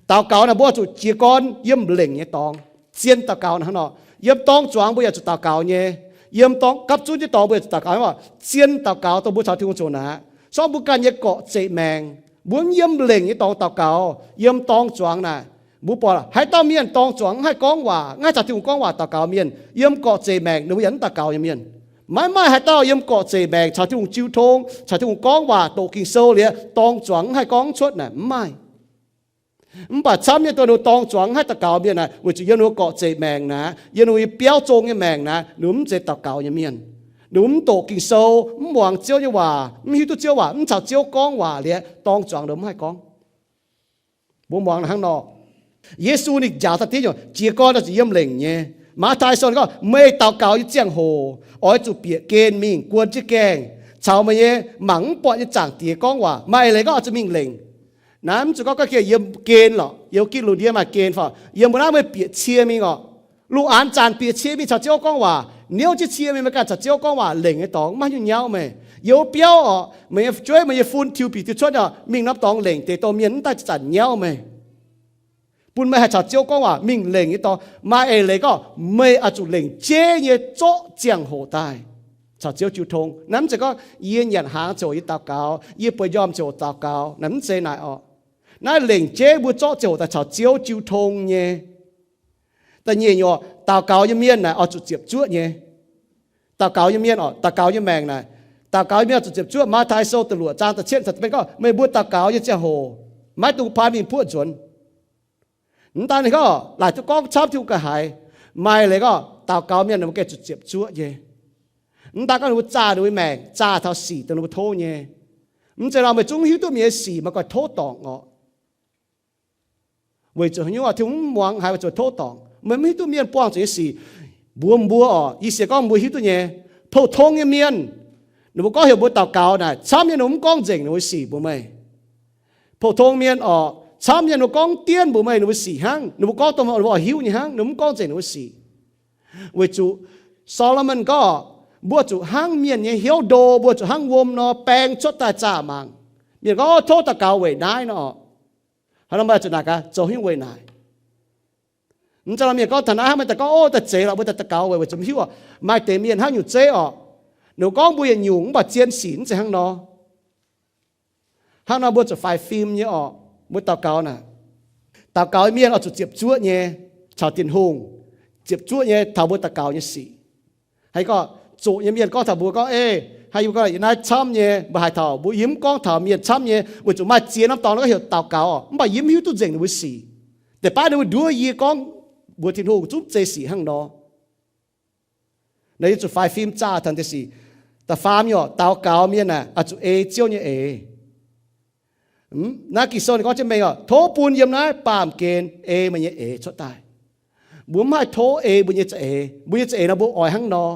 daux gaux naaic mbuo oix zuqc jiez gorn yiem lengc nyei dorngx. Zien daux gaux naaic hnangv nor, yiem dorng zuangx mbuo yaac zuqc daux gaux nyei. Yiem dorng gapv zunv nyei dorngx mbuo yaac zuqc daux gaux. Zien daux gaux dongh mbuo caux Tin-Hungh zoux naaic, sorng mbuo ganh nyei gorqv-zeqc maengc, mbuo mv yiem lengc nyei dorngx daux gaux, yiem dorng zuangx naaic, mbuo buatc haaix dauh mienh dorng zuangx mv haih gorngv waac, mv haih caux Tin-Hungh gorngv waac daux gaux mienh, yiem gorqv-zeqc maengc ninh mbuo yaac mv daux gaux nyei mienh. Maiv maaih haaix dauh yiem gorqv-zeqc maengc caux Tin-Hungh jiu tong, caux Tin-Hungh gorngv waac, doqc Ging-Sou liuz dorng zuangx mv haih gorngv cuotv naaic, mv maaih. Mv baac camv nyei dongh ninh mbuo dorng zuangx mv haih daux gaux mienh naaic, weic zuqc yiem ninh mbuo gorqv-zeqc maengc naaic, yiem ninh mbuo nyei biauv zong nyei maengc naaic, ninh mbuo mv zeiz daux gaux nyei mienh. Ninh mbuo mv doqc Ging-Sou, mv muangx Ziouv nyei waac, mv hiuv duqv Ziouv waac, mv caux Ziouv gorngv waac liuz dorng zuangx ninh mbuo mv haih gorngv. Mbuo muangx hnangv nor, Yesu ninh njaaux da'diuv nyungc jiez gorn oix zuqc yiem lengc nyei. Matv^tai Sou ninh gorngv, meih daux gaux nyei ziangh hoc oix zuqc bieqc gen mingh guon jienv gaengh caux meih nyei mangc mv buatc nyei Zaangc Diex gorngv waac. Maaih leiz gorngv oix zuqc mingh lengc. Naaiv mv zuqc gorngv ga'keh yiem gen lorqc, yiem gitv lungh ndiev maaih gen fai, yiem mbuo naaiv meih bieqc cie mingh orqc. Lungh aanx zanc bieqc cie mingh caux Ziouv gorngv waac, niouv jienv cie mingh, meih ganh caux Ziouv gorngv waac lengc nyei dorngx, mv maaih haaix nyungc nyauv meih. Yiem wuov biauv orqc, meih nyei fu'jueiv, meih nyei fun tiux bieqc tiux cuotv orqc, mingh norm dorngx lengc deix dongh mienh mv daaih zanc nyauv meih. Bun meih haih caux Ziouv gorngv waac mingh lengc nyei dorngx. Maaih eix leiz gorngv meih oix zuqc lengc jeiv nyei zorqv ziangh hoc daaih caux Ziouv jiu tong. Naaiv mv zeiz gorngv yie nyanc hnaangx ziangh hoc yie daux gaux, yie bueix njormh ziangh hoc daux gaux. Naaiv mv zeiz naaic orqc. Naaiv lengc jeiv mbuo zorqv ziangh hoc daaih caux Ziouv jiu tong nyei. Da'nyeic nyungc, daux gaux nyei mienh naaic oix zuqc ziepc zuoqv nyei. Daux gaux nyei mienh orqc, daux gaux nyei maengc naaic, daux gaux nyei mienh oix zuqc ziepc zuoqv. Matv^tai Sou da'luoqc zaang da'cietv taux da'betv gorngv, meih mbuo daux gaux nyei ziangh hoc maiv dungx paaiv mingh puoqv nzuonx. Mv daan ninh gorngv laaic duqv gorngv camv Tin-Hungh ga'haaix, maaih leiz gorngv daux gaux mienh ninh mbuo gengh zuqc ziepc zuoqv nyei. Mv daan gorngv ninh mbuo zaah ninh mbuo maengc, zaah taux sic dongh ninh mbuo tov nyei. Mv zeiz nor meih zungv hiuv duqv mienh nyei sic meih goiv tov dorngc orqc. Weic zuqc haaix nyungc Tin-Hungh mv muangx haiz weic zuqc tov dorngc, meih mv hiuv duqv mienh buangh zuqc nyei sic. Mbuox mbuo orqc, yie sienx gorngv mbuo hiuv duqv nyei. Pou-tong nyei mienh, ninh mbuo gorngv heuc mbuo daux gaux naaic, camv nyei ninh mbuo mv gorngv nzengc ninh mbuo sic mbuox meih. Pou-tong mienh orqc, camv nyei ninh mbuo gorngv dienv mbuox meih ninh mbuo sic hnangv, ninh mbuo gorngv dongh mbuo oix hiuv nyei hnangv, ninh mbuo mv gorngv nzengc ninh mbuo sic. Weic zuqc Solomon gorngv, mbuo zuqc hnangv mienh nyei hnyouv ndo, mbuo zuqc hnangv wuom nor baeng cuotv daaih zaah mangc. Mienh gorngv, o, tov daux gaux weic naaiv nor. Hnangv nor meih zuqc naaic gaax, zoux haaix nyungc weic naaic? Mv zeiz nor mienh gorngv taux naaiv hnangv, meih daaih gorngv, o, daaih zeiz lorqc, mbuo daaih daux gaux weic, weic zuqc mv hiuv orqc. Maaih deix mienh hnangv nyungc zeiv orqc. Ninh gorngv mbuo yietc nyungc mv baac zien sic mv zeiz hnangv nor. Hnangv nor mbuo zuqc faix fim nyei orqc. Mbuo daux gaux naaic, daux gaux mienh oix zuqc ziepc zuoqv nyei caux Tin-Hungh, ziepc zuoqv nyei taux mbuo daux gaux nyei sic. Haaix gorngv zoqc nyei mienh gorngv taux mbuo gorngv, ei, haaix yie mbuo gorngv yiem naaiv camv nyei, mbuo haaix taux mbuo yie mv gorngv taux mienh camv nyei, weic zuqc maaih ziex norm dorngx gorngv heuc daux gaux, mv baac yie mv hiuv duqv nzengc ninh mbuo sic. Deix baav ninh mbuo nduov yie gorngv mbuox Tin-Hungh zungv zeiz sic hnangv nor. Naaiv yie zuqc faix fim zaah taux deix sic. Da'faam nyungc, daux gaux mienh naaic oix zuqc ei Ziouv nyei eix. Naaiv Ging-Sou ninh gorngv jienv mengh oc, tov bun yiem naaiv baamh gen ei meih nyei eix cuotv daaih. Mbuo mv haih tov ei mbuo nyei za'eix. Mbuo nyei za'eix nor mbuo oix hnangv nor.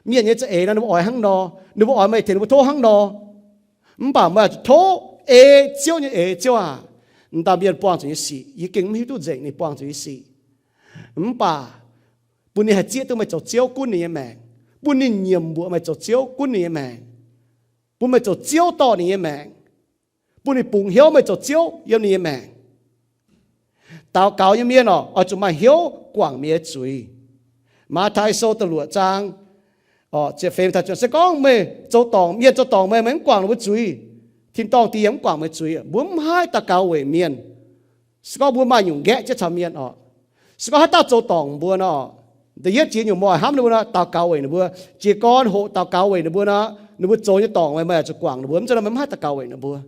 Mienh nyei za'eix nor ninh mbuo oix hnangv nor. Ninh mbuo oix meih tengx ninh mbuo tov hnangv nor. Mv baac meih oix zuqc tov ei Ziouv nyei eix, Ziouv aac, m'dauh mienh buangh zuqc nyei sic yie gengh mv hiuv duqv nzengc ninh buangh zuqc nyei sic. Mv baac bun ninh haih zieqv duqv meih zoux Ziouv gunv ninh nyei maengc. Bun ninh nyiemc mbuoqc meih zoux Ziouv gunv ninh nyei maengc. Bun meih zoux Ziouv dorh ninh nyei maengc. Bun ninh bungx hnyouv meih zoux Ziouv yiem ninh nyei maengc. Daux gaux nyei mienh oc, oix zuqc maaih hnyouv guangc mienh nyei zuiz. Matv^taai Sou da'luoqc zaang ziepc feix, se gorngv meih zoux dorngc, mienh zoux dorngc meih, meih mv guangc ninh mbuo zuiz, tin-dorngh Diex yaac mv guangc meih zuiz. Mbuo mv haih daux gaux weic mienh. Se gorngv mbuo maaih nyungc nqaeqv jienv caux mienh oc, se gorngv haaix dauh zoux dorngc mbuo nor, da'yietv jiex nyungc mbuo oix hnamv ninh mbuo nor, daux gaux weic ninh mbuo. Jiez gorn hoqc daux gaux weic ninh mbuo nor, ninh mbuo zoux nyei dorngc meih, meih oix zuqc guangc ninh mbuo. Mv zeiz nor meih mv haih daux gaux weic ninh mbuo.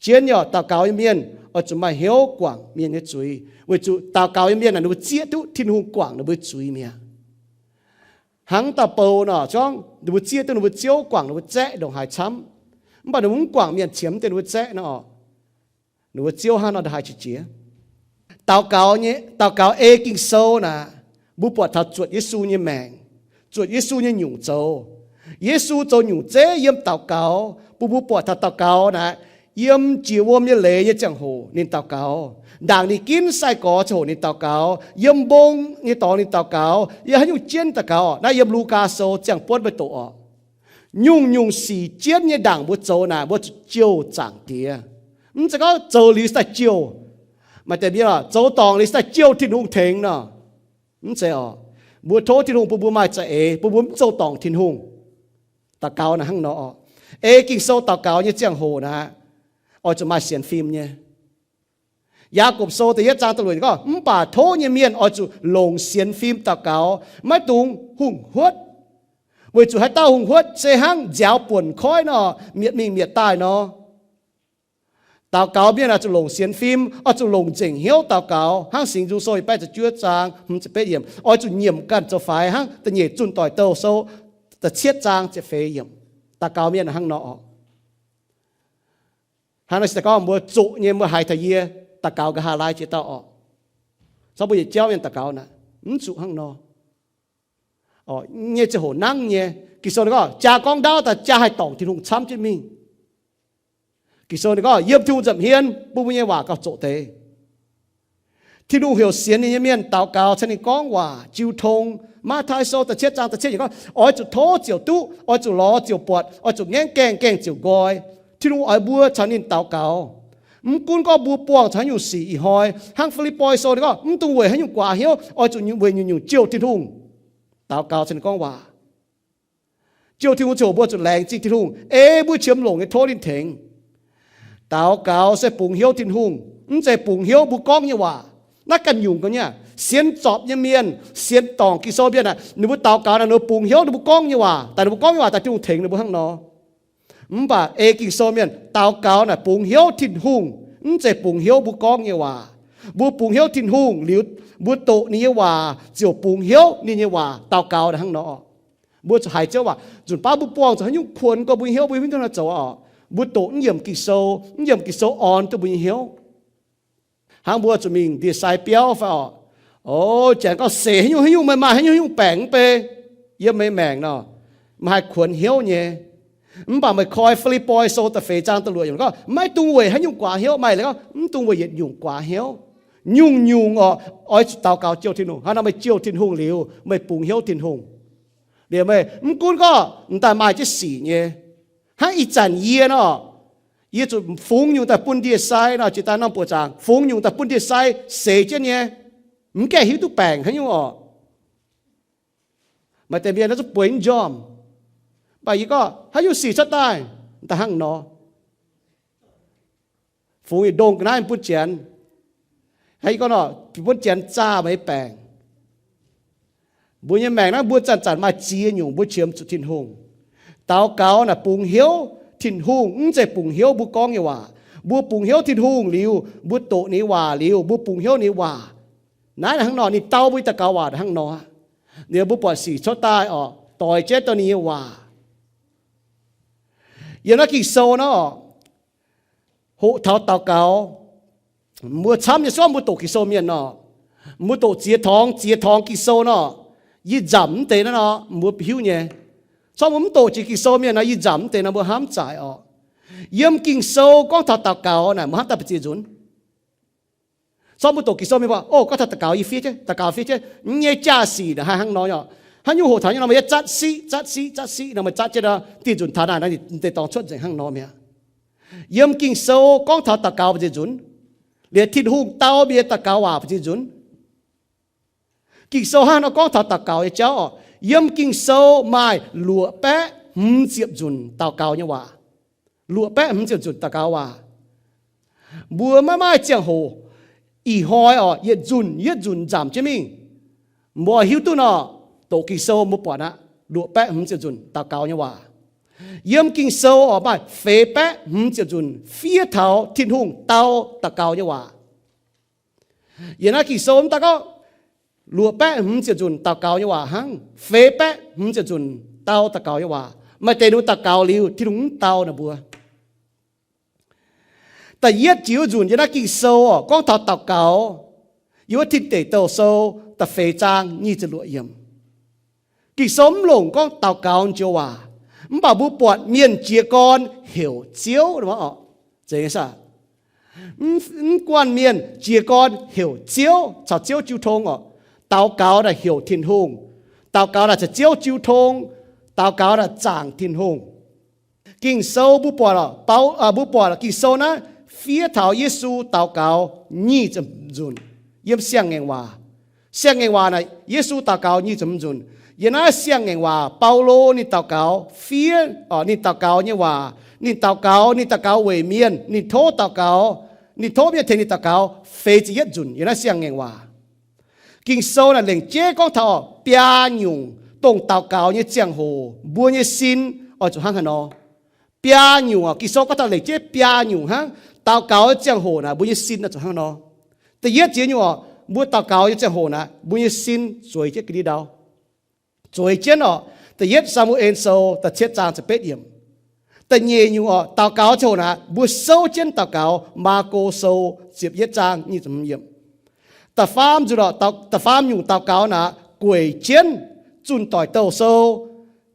Jienv nyei oc, daux gaux nyei mienh oix zuqc maaih hnyouv guangc mienh nyei zuiz, weic zuqc daux gaux nyei mienh naaic ninh mbuo zieqv duqv Tin-Hungh guangc ninh mbuo zuiz mi'aqv. Hnangv dauh bou nor, se gorngv ninh mbuo zieqv duqv ninh mbuo ziouv guangc ninh mbuo zaeqv ndongc haaix camv, mv baac ninh mbuo mv guangc mienh qiemx deix ninh mbuo zaeqv nor, ninh mbuo ziouv hnangv nor ndongc haaix qiex jiez. Daux gaux nyei, daux gaux ei Ging-Sou naaic, mbuo buatc taux zuotc Yesu nyei maengc, zuotc Yesu nyei nyungc zoux. Yesu zoux nyungc zeiv yiem daux gaux, bun mbuo buatc taux daux gaux naaic, yiem jiex wuom nyei leiz nyei ziangh hoc ninh daux gaux, ndaangc ninh ginv sai-gorx ziangh hoc ninh daux gaux, yiem mbong nyei dorngx ninh daux gaux, yiem haaix nyungc jienv daux gaux. Naaiv yiem Lugaa Sou ziangh buonv meih doqc oc. Nyungc-nyungc sic jienv nyei ndaangc mbuo zoux naaic, mbuo zuqc jouh Zaangc Diex. Mv zeiz gorngv zoux liuz daaih jouh. Maaih deix mienh oc, zoux dorngc liuz daaih jouh Tin-Hungh tengx nor. Mv zeiz oc. Mbuo tov Tin-Hungh bun mbuo maaih za'eix, bun mbuo mv zoux dorngc Tin-Hungh. Daux gaux naaic hnangv nor oc. Ei Ging-Sou daux gaux nyei ziangh hoc naaic, oix zuqc maaih sienx fim nyei. Yaagorpc Sou da'yietv zaang da'luoqc gorngv, mv baac tov nyei mienh oix zuqc longc sienx fim daux gaux, maiv dungx hungh huotv. Weic zuqc haaix dauh hungh huotv se hnangv nziaaux buonc koiv nor, mietc mingh mietc daaih nor. Daux gaux mienh oix zuqc longc sienx fim, oix zuqc longc nzengc hnyouv daux gaux. Hnangv Singx Nzung Sou yietc baeqv ziepc juov zaang hmz ziepc betv yiemc, oix zuqc nyiemc ganh zoux faix hnangv da'nyeic Zunh Doic Douh Sou da'cietv zaang ziepc feix yiemc. Daux gaux mienh hnangv nor oc. Hnangv naaiv se gorngv mbuo zuqc nyei, mbuo haiz taux yie daux gaux nqa'haav laai jiex dauh oc. Caux mbuo yietc jauv mienh daux gaux naaic, mv zuqc hnangv nor. Nyei ziangh hoc nangv nyei. Ging-Sou ninh gorngv jaa gorngv ndaauv daaih jaa haih dorngc Tin-Hungh camv jienv mingh. Ging-Sou ninh gorngv yiem Tin-Hungh nza'hmien bun mbuo nyei waac gauh zoqc deix. Tin-Hungh heuc sienx ninh nyei mienh daux gaux caux ninh gorngv waac jiu tong. Matv^taai Sou da'cietv zaang da'cietv yiemc gorngv, oix zuqc tov ziouc duqv, oix zuqc lorz ziouc buatc, oix zuqc ngaengv gaengh, gaengh ziouc nqoi. Tin-Hungh oix mbuo caux ninh daux gaux. Mv gunv gorngv mbuo buangh caux haaix nyungc sic ih hnoi, hnangv Fi^lipv^poi Sou ninh gorngv, mv dungx weic haaix nyungc guaax hnyouv, oix zuqc weic nyungc-nyungc jouh Tin-Hungh. Daux gaux caux ninh gorngv waac. Jouh Tin-Hungh ziouc mbuo zuqc laengz zingh Tin-Hungh, ei mbuo qiemx longc nyei tov ninh tengx. Daux gaux se bungx hnyouv Tin-Hungh, mv zeiz bungx hnyouv mbuo gorngv nyei waac. Naaiv ganh nyungc ga'naaiv, sienx zorpc nyei mienh, sienx dorngc Ging-Sou mienh aah, ninh mbuo daux gaux naaic ninh mbuo bungx hnyouv ninh mbuo gorngv nyei waac, daaih ninh mbuo gorngv nyei waac daaih Tin-Hungh tengx ninh mbuo hnangv nor. Mv baac ei Ging-Sou mienh daux gaux naaic bungx hnyouv Tin-Hungh, mv zeiz bungx hnyouv mbuo gorngv nyei waac. Mbuo bungx hnyouv Tin-Hungh liuz, mbuo doqc ninh nyei waac ziouc bungx hnyouv ninh nyei waac. Daux gaux naaic hnangv nor. Mbuo zuqc haiz Ziouv waac. Nzunc baav mbuo buangh zuqc haaix nyungc kuonx gorx mbuo nyei hnyouv, mbuo mv hiuv duqv nor zoux oc. Mbuo doqc mv yiemc Ging-Sou, mv yiemc Ging-Sou orn duqv mbuo nyei hnyouv. Hnangv mbuo zuqc mingh ndie sai biauv fai oc. O, janx gorngv seix haaix nyungc haaix nyungc, meih maaih haaix nyungc haaix nyungc baengc mv bei yiem meih maengc nor, meih haih kuonx hnyouv nyei. Mv baac meih koi Fi^lipv^poi Sou da'feix zaang da'luoqc yiemc gorngv, maiv dungx weic haaix nyungc guaax hnyouv. Maaih leiz gorngv mv dungx weic yietc nyungc guaax hnyouv. Nyungc-nyungc oc, oix zuqc daux gaux jouh Tin-Hungh. Hnangv nor meih jouh Tin-Hungh liuz, meih bungx hnyouv Tin-Hungh. Liuz meih mv gunv gorngv m'daaih maaih jienv sic nyei, hnangv ih zanc yie nor, yie zuqc fungx nyungc daaih bun ndie-sai nor, jiex daaih norm buoqc zaangc fungx nyungc daaih bun ndie-sai seix jienv nyei, mv gaengh hiuv duqv baengc haaix nyungc oc. Maaih deix mienh naaiv zungv bueix njormh. Mv baac yie gorngv haaix nyungc sic cuotv daaih, m'daaih hnangv nor. Fungx yietc ndongh ga'naaiv bun Janx. Hnangv yie gorngv nor, bun Janx zaah meih nyei baengc. Mbuo nyei maengc naaiv mbuo zanc-zanc maaih ziex nyungc mbuo qiemx zuqc Tin-Hungh. Daux gaux naaic bungx hnyouv Tin-Hungh, mv zeiz bungx hnyouv mbuo gorngv nyei waac. Mbuo bungx hnyouv Tin-Hungh liuz, mbuo doqc ninh nyei waac liuz, mbuo bungx hnyouv ninh nyei waac. Naaiv hnangv nor, ninh dau mbuo nyei daux gaux waac hnangv nor. Liuz mbuo buatc sic cuotv daaih oc, doix jienv dongh ninh nyei waac. Yiem naaiv Ging-Sou nor oc, hoqc taux daux gaux. Mbuo camv nyei, se gorngv mbuo doqc Ging-Sou mienh nor, mbuo doqc ziex torngx, ziex torngx Ging-Sou nor, yie nzamc mv deix naaiv nor mbuo hiuv nyei. Se gorngv mbuo mv doqc jiex Ging-Sou mienh nor, yie nzamc mv deix nor mbuo hnamv zaic orqc. Yiem Ging-Sou gorngv taux daux gaux naaic mbuo hnamv daaih ba'ziex nzunc. Se gorngv mbuo doqc Ging-Sou mienh mbuo, o, gorngv taux daux gaux yie fiev jienv, daux gaux fiev jienv, mv nyei jaa-sic naaic haih hnangv nor nyei. Haaix nyungc hoqc taux nyei nor meih zatv siqv, zatv siqv, zatv siqv nor meih zatv jienv nor, dieh nzunc taux naaic nor deix dorngx cuotv nzengc hnangv nor mi'aqv. Yiem Ging-Sou gorngv taux daux gaux ba'ziex nzunc, liuz Tin-Hungh dau mbuo nyei daux gaux waac ba'ziex nzunc. Ging-Sou hnangv nor gorngv taux daux gaux nyei jauv orqc. Yiem Ging-Sou maaih luoqc baeqv hmz ziepc nzunc daux gaux nyei waac. Luoqc baeqv hmz ziepc nzunc daux gaux waac. Mbuo maiv maaih ziangh hoc, ih hnoi orqc, yietc nzunc yietc nzunc nzamc jienv mingh. Mbuo hiuv duqv nor, doqc Ging-Sou mbuo buatc aqv, luoqc baeqv hmz ziepc nzunc daux gaux nyei waac. Yiem Ging-Sou orqc maaih feix baeqv hmz ziepc nzunc fiev taux Tin-Hungh dau daux gaux nyei waac. Yiem naaiv Ging-Sou mv daaih gorngv luoqc baeqv hmz ziepc nzunc daux gaux nyei waac hnangv, feix baeqv hmz ziepc nzunc dau daux gaux nyei waac. Maaih deix ninh mbuo daux gaux liuz, Tin-Hungh mv dau ninh mbuo. Da'yietv jiex wuov nzunc yiem naaiv Ging-Sou orqc gorngv taux daux gaux. Yiem wuov Tin Deic Douh Sou da'feix zaang nyic ziepc luoqc yiemc. Ging-Sou mv longc gorngv daux gaux joux waac, mv baac mbuo buatc mienh jiez gorn heuc Ziouv orqc. Mv guanh mienh jiez gorn heuc Ziouv caux Ziouv jiu tong orqc. Daux gaux naaic heuc Tin-Hungh. Daux gaux naaic caux Ziouv jiu tong. Daux gaux naaic zaangc Tin-Hungh. Ging-Sou mbuo buatc, mbuo buatc Ging-Sou naaiv fiev taux Yesu daux gaux nyic ziepc nzunc yiem Siang-Ngaengc Waac. Siang-Ngaengc Waac naaic Yesu daux gaux nyic ziepc hmz nzunc. Yiem naaiv Siang-Ngaengc Waac Baulo ninh daux gaux fiev, ninh daux gaux nyei waac, ninh daux gaux, ninh daux gaux weic mienh, ninh tov daux gaux, ninh tov mienh tengx ninh daux gaux feix ziepc yietv nzunc yiem naaiv Siang-Ngaengc Waac. Ging-Sou naaic lengc jeiv gorngv taux biaa nyungc dongh daux gaux nyei ziangh hoc mbuo nyei sin oix zuqc hnangv haaix nor. Biaa nyungc orqc, Ging-Sou gorngv taux lengc jeiv biaa nyungc hnangv. Daux gaux nyei ziangh hoc naaic mbuo nyei sin oix zuqc hnangv nor. Da'yietv jiex nyungc orqc, mbuo daux gaux nyei ziangh hoc naaic mbuo nyei sin zueiz jienv ga'ndiev ndau. Zueiz jienv orqc, Da'yietv Saa^mu^en Sou da'cietv zaang ziepc betv yiemc. Da'nyeic nyungc orqc, daux gaux ziangh hoc naaic mbuo souv jienv daux gaux, Maako Sou ziepc yietv zaang nyic ziepc hmz yiemc. Da'faam nzunc orqc, da'faam nyungc daux gaux naaic gueic jienv Zunh Doic Douh Sou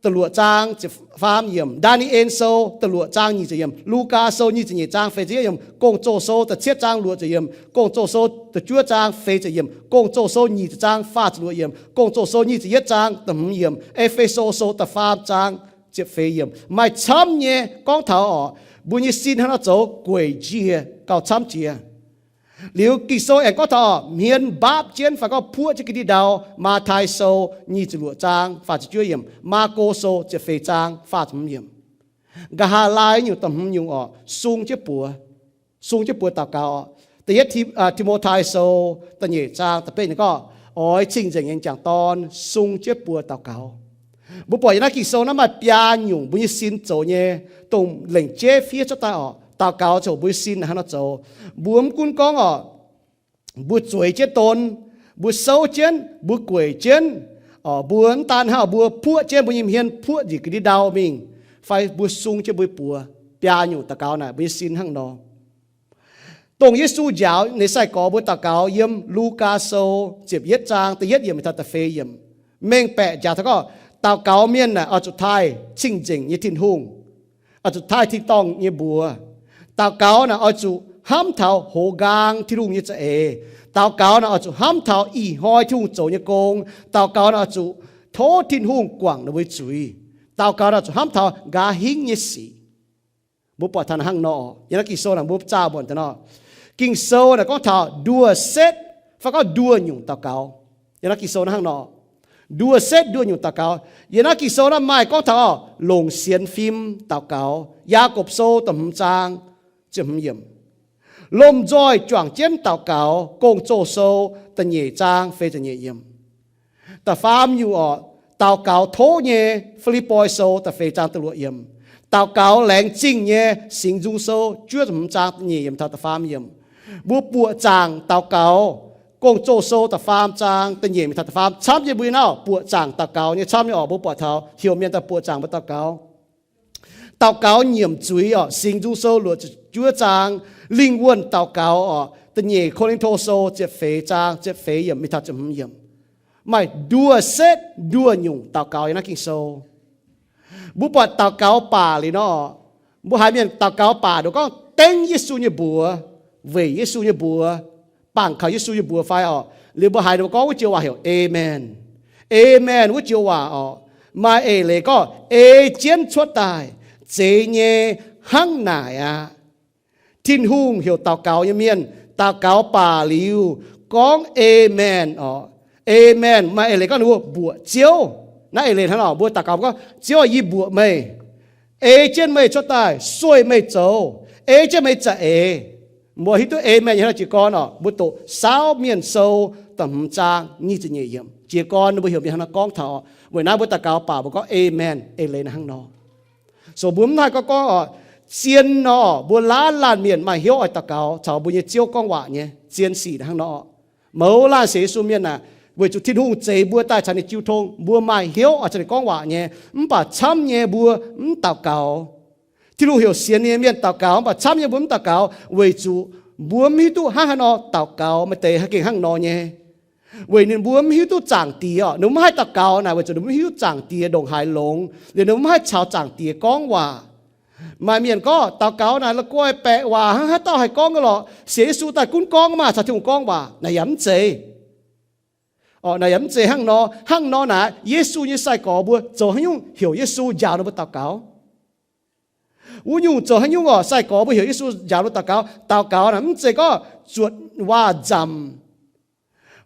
da'luoqc zaang ziepc faam yiemc, Ndaa^ni^en Sou da'luoqc zaang nyic ziepc yiemc, Lugaa Sou nyic ziepc nyeic zaang feix ziepc yiemc, Gong-Zoh Sou da'cietv zaang luoqc ziepc yiemc, Gong-Zoh Sou da'juov zaang feix ziepc yiemc, Gong-Zoh Sou nyic ziepc zaang faah ziepc luoqc yiemc, Gong-Zoh Sou nyic ziepc yietv zaang da'hmz yiemc, E^fe^so Sou da'faam zaang ziepc feix yiemc. Maaih camv nyei gorngv taux orqc, mbuo nyei sin hnangv nor zoux gueic njiec gauh camv jiex. Liuz Ging-Sou aengx gorngv taux hmien mbaapv jienv fai gorngv puoqv jienv ga'ndiev ndau, Matv^tai Sou nyic ziepc luoqc zaang faah ziepc juov yiemc, Maako Sou ziepc feix zaang faah ziepc hmz yiemc. Nqa'haav laai nyungc da'hmz nyungc orqc, sung jienv buoz, sung jienv buoz daux gaux orqc. Da'yietv Ti^, Ti^mo^tai Sou da'nyeic zaang da'betv yiemc gorngv, oix cing-nzengc nyei m'jangc dorn sung jienv buoz daux gaux. Mbuo buatc yiem naaiv Ging-Sou naaiv maaih biaa nyungc mbuo nyei sin zoux nyei, dongh lengc jeiv fiev cuotv daaih orqc. Daux gaux ziangh hoc mbuo nyei sin hnangv nor zoux. Mbuo mv gunv gorngv orqc, mbuo zueiz jienv don, mbuo souv jienv, mbuo gueic jienv, mbuo mv daan hnangv, mbuo puoqv jienv mbuo nyei hmien puoqv njiec ga'ndiev ndau mingh, fai mbuo sung jienv mbuo nyei buoz, biaa nyungc daux gaux naaic mbuo nyei sin hnangv nor. Dongh Yesu njaaux ninh nyei sai-gorx mbuo daux gaux yiem Lugaa Sou ziepc yietv zaang da'yietv yiemc taux da'feix yiemc, mengh baeqc njaaux taux gorngv, daux gaux mienh naaic oix zuqc taaih cing-nzengc nyei Tin-Hungh, oix zuqc taaih tin-dorngh nyei mbuox. Daux gaux naaic oix zuqc hnamv taux hoz nqaang Tin-Hungh nyei za'eix. Daux gaux naaic oix zuqc hnamv taux ih hnoi Tin-Hungh zoux nyei gong. Daux gaux naaic oix zuqc tov Tin-Hungh guangc ninh mbuo nyei zuiz. Daux gaux naaic oix zuqc hnamv taux nqa'haav hingv nyei sic. Mbuo buatc taux naaic hnangv nor, yiem naaiv Ging-Sou naaic mbuo zaah muonc daaih nor, Ging-Sou naaic gorngv taux nduoh setv fai gorngv nduoh nyungc daux gaux. Yiem naaiv Ging-Sou naaiv hnangv nor, nduoh setv nduoh nyungc daux gaux. Yiem naaiv Ging-Sou naaiv maaih gorngv taux longc sienx fim daux gaux. Yaagorpc Sou da'hmz zaang ziepc hmz yiemc. Lomh nzoih juangc jienv daux gaux. Gong-Zoh Sou da'nyeic zaang feix ziepc nyeic yiemc. Da'faam nyungc orqc, daux gaux tov nyei. Fi^lipv^poi Sou da'feix zaang da'luoqc yiemc. Daux gaux laengz zingh nyei. Singx Nzung Sou juov ziepc hmz zaang da'nyeic yiemc taux da'faam yiemc. Mbuo buoqc zaangc daux gaux. Gong-Zoh Sou da'faam zaang da'nyeic yiemc taux da'faam, camv nyei mbuo naaiv buoqc zaangc daux gaux nyei camv nyei orqc. Mbuo buatc taux heuc mienh daaih buoqc zaangc mbuo daux gaux. Daux gaux nyiemc zuiz oc. Singx Nzung Sou luoqc ziepc juov zaang, lingh wuonh daux gaux oc. Da'nyeic Ko^lin^to Sou ziepc feix zaang ziepc feix yiemc mingh taux ziepc hmz yiemc. Maaih nduoh setv nduoh nyungc daux gaux yiem naaiv Ging-Sou. Mbuo buatc daux gaux baac liuz nor, mbuo haiz mienh daux gaux baac nduov gorngv dengv Yesu nyei mbuox, weic Yesu nyei mbuox, bangc kaux Yesu nyei mbuox fai oc. Liuz mbuo haiz ninh mbuo gorngv wuov joux waac heuc Amen. Amen wuov joux waac oc, maaih eix leiz gorngv ei jienv cuotv daaih, zeiz nyei hnangv naaic aqv. Tin-Hungh heuc daux gaux nyei mienh daux gaux baac liuz gorngv Amen oc. Amen maaih eix leiz gorngv ninh mbuo mbuoqc Ziouv. Naaiv eix leiz hnangv nor, mbuo daux gaux gorngv, Ziouv aah, yie mbuoqc meih, ei jienv meih cuotv daaih, sueih meih zoux, ei jienv meih za'eix. Mbuo hiuv duqv Amen nyei hnangv nor jiez gorn oc. Mbuo doqc Saauv Mienh Sou da'hmz zaang nyic ziepc nyeic yiemc jiez gorn ninh mbuo heuc mienh hnangv nor gorngv taux. Weic naaiv mbuo daux gaux baac mbuo gorngv Amen, eix leiz hnangv nor. So mbuo mv haih gorngv gorngv oc, zien nor, mbuo laanh laanh mienh maaih hnyouv oix daux gaux caux mbuo nyei Ziouv gorngv waac nyei, zien sic hnangv nor. Mouz laanh sienx Yesu mienh aah, weic zuqc Tin-Hungh zeix mbuo daaih caux ninh jiu tong, mbuo maaih hnyouv oix caux ninh gorngv waac nyei. Mv baac camv nyei mbuo mv daux gaux. Tin-Hungh heuc sienx ninh nyei mienh daux gaux, mv baac camv nyei mbuo mv daux gaux, weic zuqc mbuo mv hiuv duqv hnangv haaix nor daux gaux, maaih deix haih gengh hnangv nor nyei. Weic ninh mbuo mv hiuv duqv Zaangc Diex oc. Ninh mbuo mv haih daux gaux naaic weic zuqc ninh mbuo mv hiuv Zaangc Diex ndongc haaix longx, liuz ninh mbuo mv haih caux Zaangc Diex gorngv waac. Maaih mienh gorngv daux gaux naaic la'guaih baeqc waac hnangv haaix dauh haih gorngv ga'lorqc, sienx Yesu daaih gunv gorngv maah, caux Tin-Hungh gorngv waac. Naaic yaac mv zeiz. Naaic yaac mv zeiz hnangv nor. Hnangv nor naaic, Yesu nyei sai-gorx mbuo zoux haaix nyungc heuc Yesu njaaux ninh mbuo daux gaux? Wuov nyungc zoux haaix nyungc oc? Sai-gorx mbuo heuc Yesu njaaux ninh mbuo daux gaux. Daux gaux naaic mv zeiz gorngv zuotc waac-nzamc.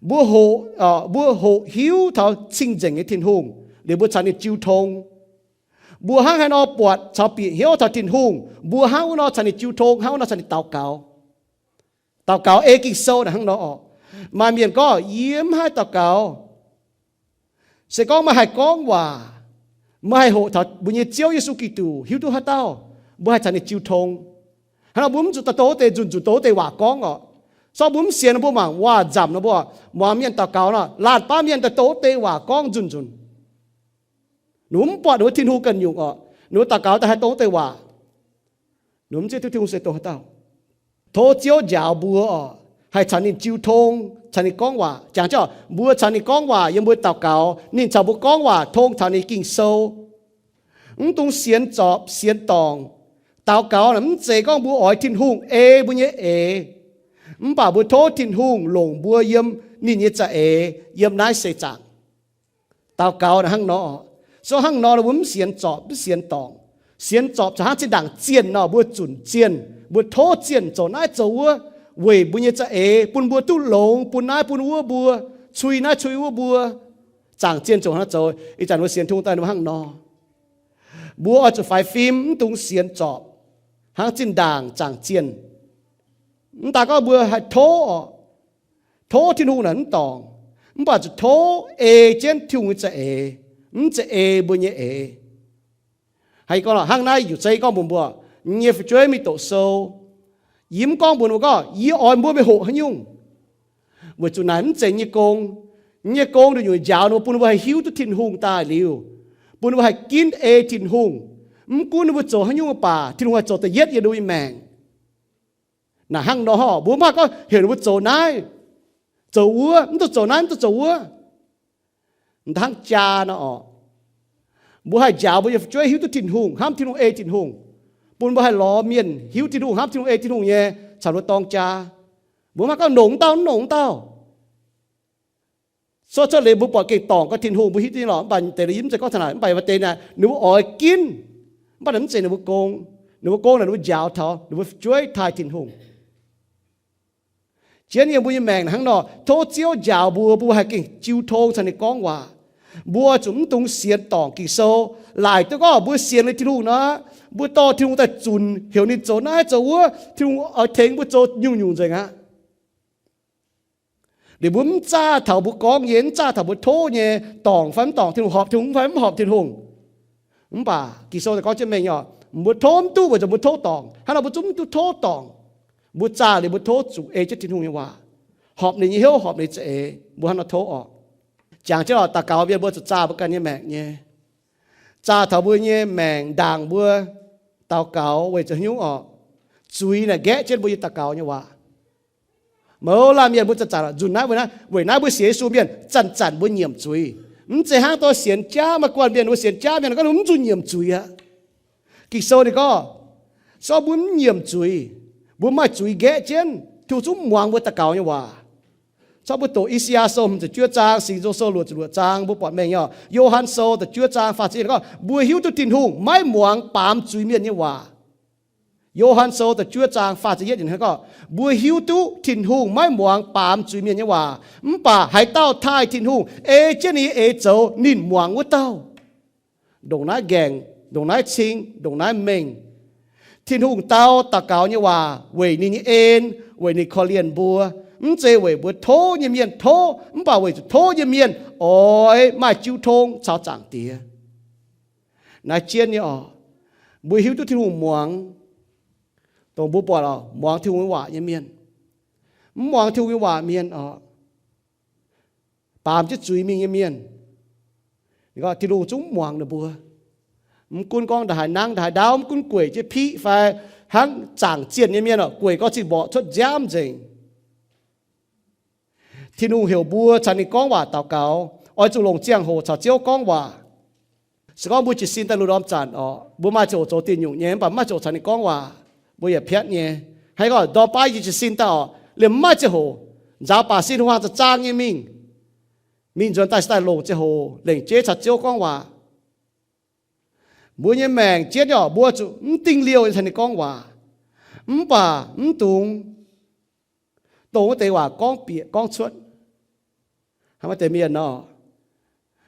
Mbuo hoqc, mbuo hoqc hiuv taux cing-nzengc nyei Tin-Hungh, liuz mbuo caux ninh jiu tong. Mbuo hnangv haaix nor buatc caux bieqc hnyouv taux Tin-Hungh, mbuo hnangv wuov nor caux ninh jiu tong, hnangv wuov nor caux ninh daux gaux. Daux gaux ei Ging-Sou naaic hnangv nor oc. Maaih mienh gorngv, yie mv haih daux gaux. Se gorngv meih haih gorngv waac, meih haih hoqc taux mbuo nyei Ziouv Yesu Giduc hiuv duqv haaix dauh, mbuo haih caux ninh jiu tong. Hnangv nor mbuo mv zuqc daaih douz deix nzunc nzunc douz deix waac gorngv oc. Sorng mbuo mv sienx nor mbuo mangc waac-nzamc nor mbuo, muangx mienh daux gaux nor, laanh baav mienh daaih douz deix waac gorngv nzunc nzunc. Ninh mbuo mv buatc ninh mbuo Tin-Hungh ganh nyungc oc. Ninh mbuo daux gaux daaih haih douz deix waac. Ninh mbuo mv zieqv duqv Tin-Hungh se dongh haaix dauh. Tov Ziouv njaaux mbuo oc, haih caux ninh jiu tong, caux ninh gorngv waac. Jangx jienv oc, mbuo caux ninh gorngv waac yiem mbuo daux gaux, ninh caux mbuo gorngv waac tong taux ninh Ging-Sou. Mv dungx sienx zorpc sienx dorngc. Daux gaux naaic mv zeiz gorngv mbuo oix Tin-Hungh ei mbuo nyei eix, mv baac mbuo tov Tin-Hungh longc mbuo yiem ninh nyei za'eix yiem naaiv seix zaangc. Daux gaux naaic hnangv nor. So hnangv nor mbuo mv sienx zorpc mv sienx dorngc. Sienx zorpc caux hnangv zinh ndaangc zienh nor, mbuo zunc zienh, mbuo tov zienh zoux naaiv zoux wuov, weic mbuo nyei za'eix, bun mbuo duqv longx, bun naaiv bun wuov mbuo, cui naaiv cui wuov mbuo. Zaangc zienh ziouc hnangv nor zoux. Ih zanc mbuo sienx Tin-Hungh daaih mbuo hnangv nor. Mbuo oix zuqc faix fim, mv dungx sienx zorpc hnangv zinh ndaangc zaangc zienh. Mv daaih gorngv mbuo haih tov oc, tov Tin-Hungh naaic mv dorngc, mv baac zuqc tov ei jienv Tin-Hungh nyei za'eix, mv zeiz ei mbuo nyei eix. Haih gorngv lorqc, hnangv naaiv yietc zeiv gorngv mbuox mbuo, yie nyei fu'jueiv mingh doqc sou. Yie mv gorngv mbuox ninh mbuo gorngv yie oix mbuo mingh hoqc haaix nyungc, weic zuqc naaic mv zeiz yie nyei gong. Yie nyei gong nduqc nyungc njaaux ninh mbuo, bun ninh mbuo haih hiuv duqv Tin-Hungh daaih liuz, bun ninh mbuo haih ginv ei Tin-Hungh. Mv gunv ninh mbuo zoux haaix nyungc mv baac Tin-Hungh haih zoux da'yietv yiem ninh mbuo nyei maengc. Naaic hnangv nor oc, mbuo mv haih gorngv heuc ninh mbuo zoux naaiv, zoux wuov, mv dungx zoux naaiv, mv dungx zoux wuov. Hnangv jaa nor oc, mbuo haih njaaux mbuo nyei fu'jueiv hiuv duqv Tin-Hungh, hnamv Tin-Hungh, ei Tin-Hungh, bun mbuo haih lorz mienh hiuv Tin-Hungh, hnamv Tin-Hungh, ei Tin-Hungh nyei caux ninh mbuo dorng jaa. Mbuo mv haih gorngv nongc wuov dauh, nongc wuov dauh. Cuotv, cuotv liuz mbuo buatc gengh dorngc gorngv Tin-Hungh mbuo hiuv duqv nyei lorqc, mv baac deix yie mv zeiz gorngv taux naaic, mv baac maaih deix naaic ninh mbuo oix ginv, mv baac naaic mv zeiz ninh mbuo gong. Ninh mbuo gong naaic ninh mbuo njaaux taux ninh mbuo fu'jueiv taaih Tin-Hungh. Jienv yiem mbuo nyei maengc hnangv nor, tov Ziouv njaaux mbuo, mbuo haih gengh jiu tong caux ninh gorngv waac. Mbuo zuqc mv dungx sienx dorngc Ging-Sou. Laaic duqv gorngv mbuo sienx liuz Tin-Hungh nor, mbuo dorh Tin-Hungh daaih zunc, heuc ninh zoux naaiv zoux wuov, Tin-Hungh oix tengx mbuo zoux nyungc-nyungc nzengc aqv. Liuz mbuo mv zaah taux mbuo gorngv nyei, mv zaah taux mbuo tov nyei, dorngc fai mv dorngc Tin-Hungh, horpc Tin-Hungh fai mv horpc Tin-Hungh. Mv baac Ging-Sou daaih gorngv jienv mengh nyei, mbuo tov mv duqv weic zuqc mbuo tov dorngc. Hnangv nor mbuo zungv mv duqv tov dorngc. Mbuo zaah liuz mbuo tov zuqc ei jienv Tin-Hungh nyei waac, horpc ninh nyei hnyouv, horpc ninh za'eix, mbuo hnangv nor tov oc. Jangx jienv oc, daux gaux mienh mbuo zuqc zaah mbuo ganh nyei maengc nyei. Zaah taux mbuo nyei maengc ndaangc mbuo, Daux gaux weic zuqc haaix nyungc orqc? Zuiz naaic nqaeqv jienv mbuo nyei daux gaux nyei waac. Mouz laanh mienh mbuo zanc-zanc nzunc naaiv, weic naaiv mbuo sienx Yesu mienh zanc-zanc mbuo nyiemc zuiz. Mv zeiz hnangv dorh sienx jaav maaih guanh mienh, mbuo sienx jaav mienh gorngv mv zuqc nyiemc zuiz aqv. Ging-Sou ninh gorngv, se gorngv mbuo mv nyiemc zuiz, mbuo maaih zuiz nqaeqv jienv, Tin-Hungh zungv muangx mbuo daux gaux nyei waac. Se gorngv mbuo doqc I^saa^yaa Sou hmz ziepc juov zaang, Singx Nzung Sou luoqc ziepc luoqc zaang, mbuo buatc mengh nyei orqc. Yo^han Sou da'juov zaang faah ziepc yietv gorngv, mbuo hiuv duqv Tin-Hungh maiv muangx baamz zuiz mienh nyei waac. Yo^han Sou da'juov zaang faah ziepc yietv gorngv, mbuo hiuv duqv Tin-Hungh maiv muangx baamz zuiz mienh nyei waac, mv baac haaix dauh taaih Tin-Hungh ei jienv ninh nyei eix zoux, ninh muangx wuov dauh. Ndongc naaiv nqaengc, ndongc naaiv cing, ndongc naaiv mengh. Tin-Hungh dau daux gaux nyei waac weic ninh nyei en, weic ninh korv-lienh mbuo. Mv zeiz weic mbuo tov nyei mienh tov, mv baac weic zuqc tov nyei mienh oix maaih jiu tong caux Zaangc Diex. Naaiv jienv nyei orqc. Mbuo hiuv duqv Tin-Hungh muangx, dongh mbuo buatc orqc, muangx Tin-Hungh nyei waac nyei mienh, mv muangx Tin-Hungh nyei waac mienh orqc, baamz jienv zuiz mingh nyei mienh. Ninh gorngv Tin-Hungh zungv muangx ninh mbuo. Mv gunv gorngv ndongc haaix nangv ndongc haaix ndaauv, mv gunv gueic jienv piqv fai hnangv zaangc zienh nyei mienh orqc, gueic gorngv zinh mborqc cuotv nziaamv nzengc. Tin-Hungh heuc mbuo caux ninh gorngv waac daux gaux, oix zuqc longc ziangh hoc caux Ziouv gorngv waac. Se gorngv mbuo jiez sin daaih lungh ndorm zanc orqc, mbuo maaih ziangh hoc zoux diuh nyungc nyei, mv baac mv maaih ziangh hoc caux ninh gorngv waac, mbuo yaac piatv nyei. Hnangv gorngv ndorm baav yie jiez sin daaih orqc, liemh mv maaih ziangh hoc, nzaaux baac sin huaang za'zaang nyei mingh, mingh nzuonx daaih se daaih longc ziangh hoc lengc jeiv caux Ziouv gorngv waac. Mbuo nyei maengc jienv orqc, mbuo zuqc mv dingh liouh nyei caux ninh gorngv waac, mv baac mv dungx dongh wuov deix waac gorngv bieqc gorngv cuotv. Hnangv maaih deix mienh nor,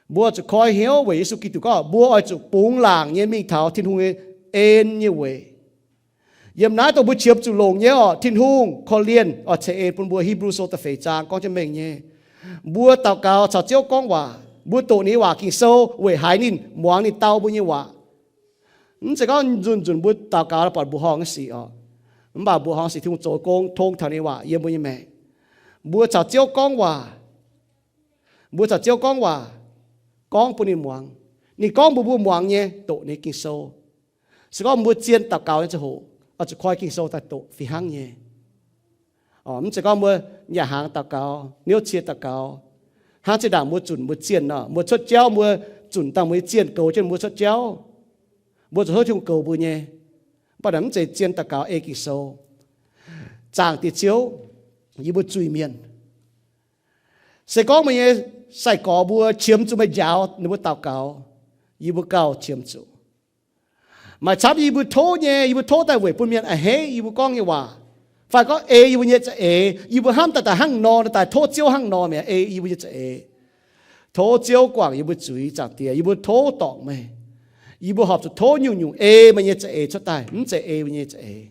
mbuo zuqc koi hnyouv weic Yesu Giduc gorngv mbuo oix zuqc bungx laangc nyei mingh taux Tin-Hungh nyei en nyei weic. Yiem naaiv dongh mbuo qiemx zuqc longc nyei orqc, Tin-Hungh korv-lienh oix ceix en bun mbuo. Hipv^lu Sou da'feix zaang gorngv jienv mengh nyei, mbuo daux gaux caux Ziouv gorngv waac, mbuo doqc ninh nyei waac Ging-Sou weic haiz ninh muangx ninh dau mbuo nyei waac. Mv zeiz gorngv nzunc nzunc mbuo daux gaux buatc mbuoqc horngh nyei sic orqc, mv baac mbuoqc horngh sic Tin-Hungh zoux gong tong taux ninh nyei waac yiem mbuo nyei maengc. Mbuo caux Ziouv gorngv waac, mbuo caux Ziouv gorngv waac, gorngv bun ninh muangx. Ninh gorngv mbuox mbuo muangx nyei, doqc ninh Ging-Sou. Se gorngv mbuo zien daux gaux nyei ziangh hoc, oix zuqc koi Ging-Sou daaih doqc fih hnangv nyei. Mv zeiz gorngv mbuo nyaah hnaangx daux gaux, niouv cie daux gaux, hnangv zinh ndaangc mbuo zunc mbuo zienh nor, mbuo cuotv jauv mbuo zunc dangh mbuo nyei zienh goux jienv mbuo cuotv jauv, mbuo zuqc tov Tin-Hungh goux mbuo nyei. Mv baac naaiv mv zeiz zien daux gaux ei Ging-Sou. Zaangc Diex Ziouv, yie mbuo zuiz-mienh, se gorngv meih nyei sai-gorx mbuo qiemx zuqc meih njaaux ninh mbuo daux gaux, yie mbuo gauh qiemx zuqc. Maaih camv yie mbuo tov nyei, yie mbuo tov daaih weic bun mienh a'hneiv yie mbuo gorngv nyei waac, fai gorngv ei yie mbuo nyei za'eix, yie mbuo hnamv daaih daaih hnangv nor, daaih tov Ziouv hnangv nor mi'aqv, ei yie mbuo nyei za'eix. Tov Ziouv guangc yie mbuo zuiz, Zaangc Diex, yie mbuo tov dorngc meih. Yie mbuo horpc zuqc tov nyungc-nyungc ei meih nyei za'eix cuotv daaih, mv zeiz ei mbuo nyei za'eix.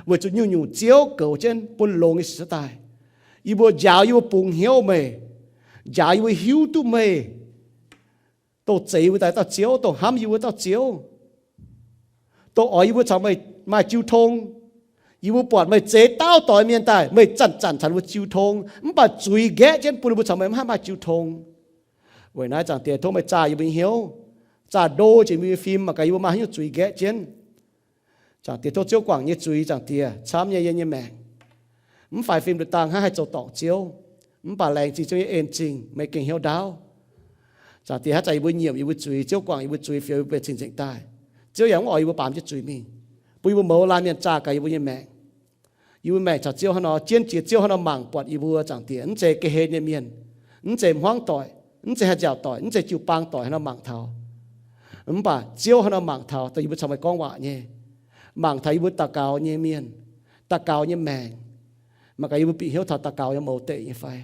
Weic zuqc nyungc-nyungc Ziouv goux jienv bun longx nyei sic cuotv daaih. Yie mbuo njaaux yie mbuo bungx hnyouv meih, njaaux yie mbuo hiuv duqv meih, dongh zeix yie mbuo daaih dauh Ziouv, dongh hnamv yie mbuo dauh Ziouv, dongh oix yie mbuo caux meih maaih jiu tong. Yie mbuo buatc meih zeix dauh doix mienh daaih, meih zanc-zanc caux ninh mbuo jiu tong, mv baac zuiz nqaeqv jienv bun ninh mbuo caux meih mv haih maaih jiu tong. Weic naaiv Zaangc Diex tov meih zaah yie mbuo nyei hnyouv, zaah ndo jiex yie mbuo nyei fim, mangc gaax yie mbuo maaih haaix nyungc zuiz nqaeqv jienv. Zaangc Diex tov Ziouv guangc nyei zuiz, Zaangc Diex camv nyei yie nyei maengc. Mv faix fim nduqc dangh hnangv haih zoux dorngc Ziouv, mv baac laengz zingh Ziouv nyei en zingh meih gengh hnyouv ndaauv. Zaangc Diex haaix zanc yie mbuo nyiemc yie mbuo zuiz, Ziouv guangc yie mbuo zuiz, fioux yie mbuo benx cing-nzengc daaih. Ziouv yaac mv oix yie mbuo baamz jienv zuiz mingh, bun yie mbuo mouz laanh mienh zaah gaax yie mbuo nyei maengc. Yie mbuo maengc caux Ziouv hnangv nor, jienv jiex Ziouv hnangv nor mangc buatc yie mbuo, Zaangc Diex, mv zeiz ga'hlen nyei mienh, mv zeiz hmuangv doic, mv zeiz haih nziaauc doic, mv zeiz jiu-baang doic hnangv nor mangc taux. Mv baac Ziouv hnangv nor mangc taux, dongh yie mbuo caux meih gorngv waac nyei, mangc taux yie mbuo daux gaux nyei mienh, daux gaux nyei maengc. Mangc gaax yie mbuo bieqc hnyouv taux daux gaux nyei mouz deic nyei fai.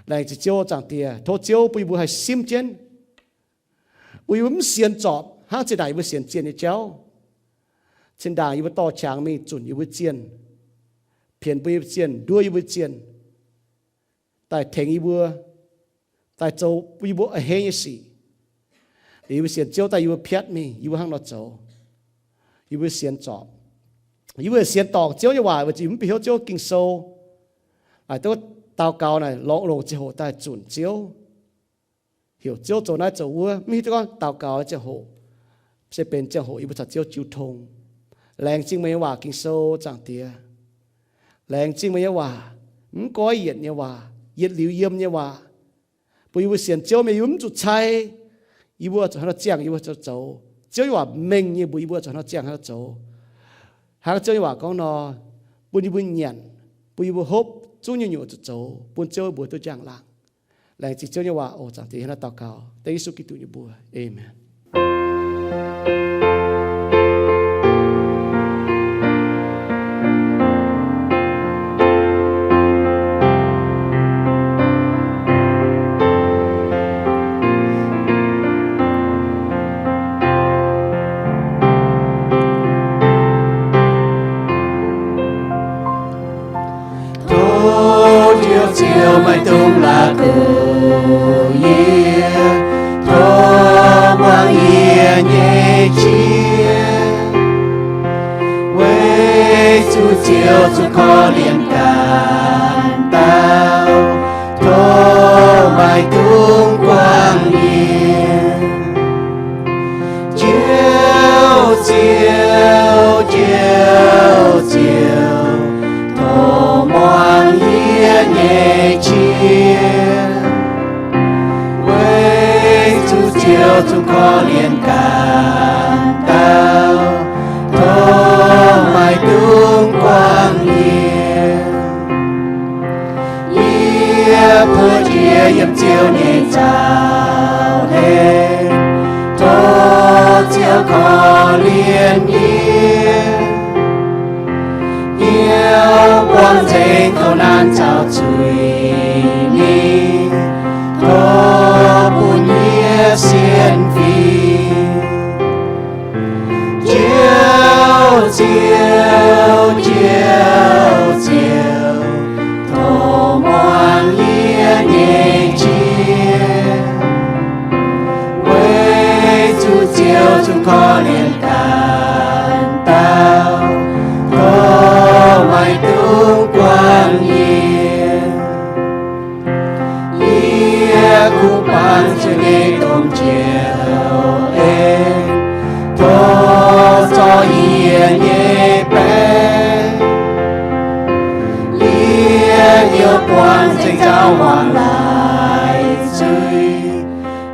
Laengz zingh Ziouv, Zaangc Diex, tov Ziouv bun yie mbuo haih simv jienv, bun yie mbuo mv sienx zorpc hnangv zinh ndaangc yie mbuo sienx zienh nyei jauv. Zinh ndaangc yie mbuo dorh qangx mingh zunc yie mbuo zienh, pienx bun yie mbuo zienh, nduov yie mbuo zienh, daaih tengx yie mbuo, daaih zoux bun yie mbuo a'hneiv nyei sic. Liuz yie mbuo sienx Ziouv daaih yie mbuo piatv mingh, yie mbuo hnangv nor zoux. Yie mbuo sienx zorpc, yie mbuo sienx dorngc Ziouv nyei waac weic zuqc yie mbuo mv bieqc hnyouv Ziouv Ging-Sou. Aa, daux gaux naaic lorz longc ziangh hoc daaih zunc Ziouv, heuc Ziouv zoux naaiv zoux wuov, mv hiuv duqv gorngv daux gaux ziangh hoc se benx ziangh hoc yie mbuo caux Ziouv jiu tong. Laengz zingh meih nyei waac, Ging-Sou, Zaangc Diex. Laengz zingh meih nyei waac, mv goiv yienc nyei waac, yietc liuz yiem nyei waac, bun yie mbuo sienx Ziouv mienh yie mbuo mv zuqc cai. Yie mbuo zuqc hnangv nor ziangh yie mbuo zoux. Ziouv nyei waac mengh nyei, mbuox yie mbuo zuqc hnangv nor ziangh hnangv nor zoux. Hnangv Ziouv nyei waac gorngv nor, bun yie mbuo nyanc, bun yie mbuo hopv, zungv nyungc-nyungc zuqc zoux bun Ziouv mbuo duqv njang-laangc. Laengz zingh Ziouv nyei waac oc. Zaangc Diex, hnangv naaiv daux gaux dengv Yesu Giduc nyei mbuox. Aamen. Tov Ziouv, Ziouv maiv dungx la'kuqv yie, tov muangx yie nyei qiex. Weic zuqc Ziouv zungv korv-lienh ganh dauh, tov maiv dungx guangc yie. Ziouv, Ziouv, Ziouv, Ziouv, tov muangx yie nyei qiex. Weic zuqc Ziouv zungv korv-lienh ganh dauh, tov maiv dungx guangc yie. Yie buoz-ndiev yiem Ziouv nyei nzauh hlen, tov Ziouv korv-lienh yie. Yie buangh nzengc kouv naanc caux zuiz nyei, tov bun yie sienx fim. Ziouv, Ziouv, Ziouv, Ziouv, tov muangx yie nyei qiex. Weic zuqc Ziouv zungv korv-lienh ganh dauh, tov maiv dungx guangc yie. Yie kuv bangc Ziouv nyei domh njoux en, tov zorc yie nyei baeqc. Yie yaac buangh nzengc nzauh wangc laaix zuiz.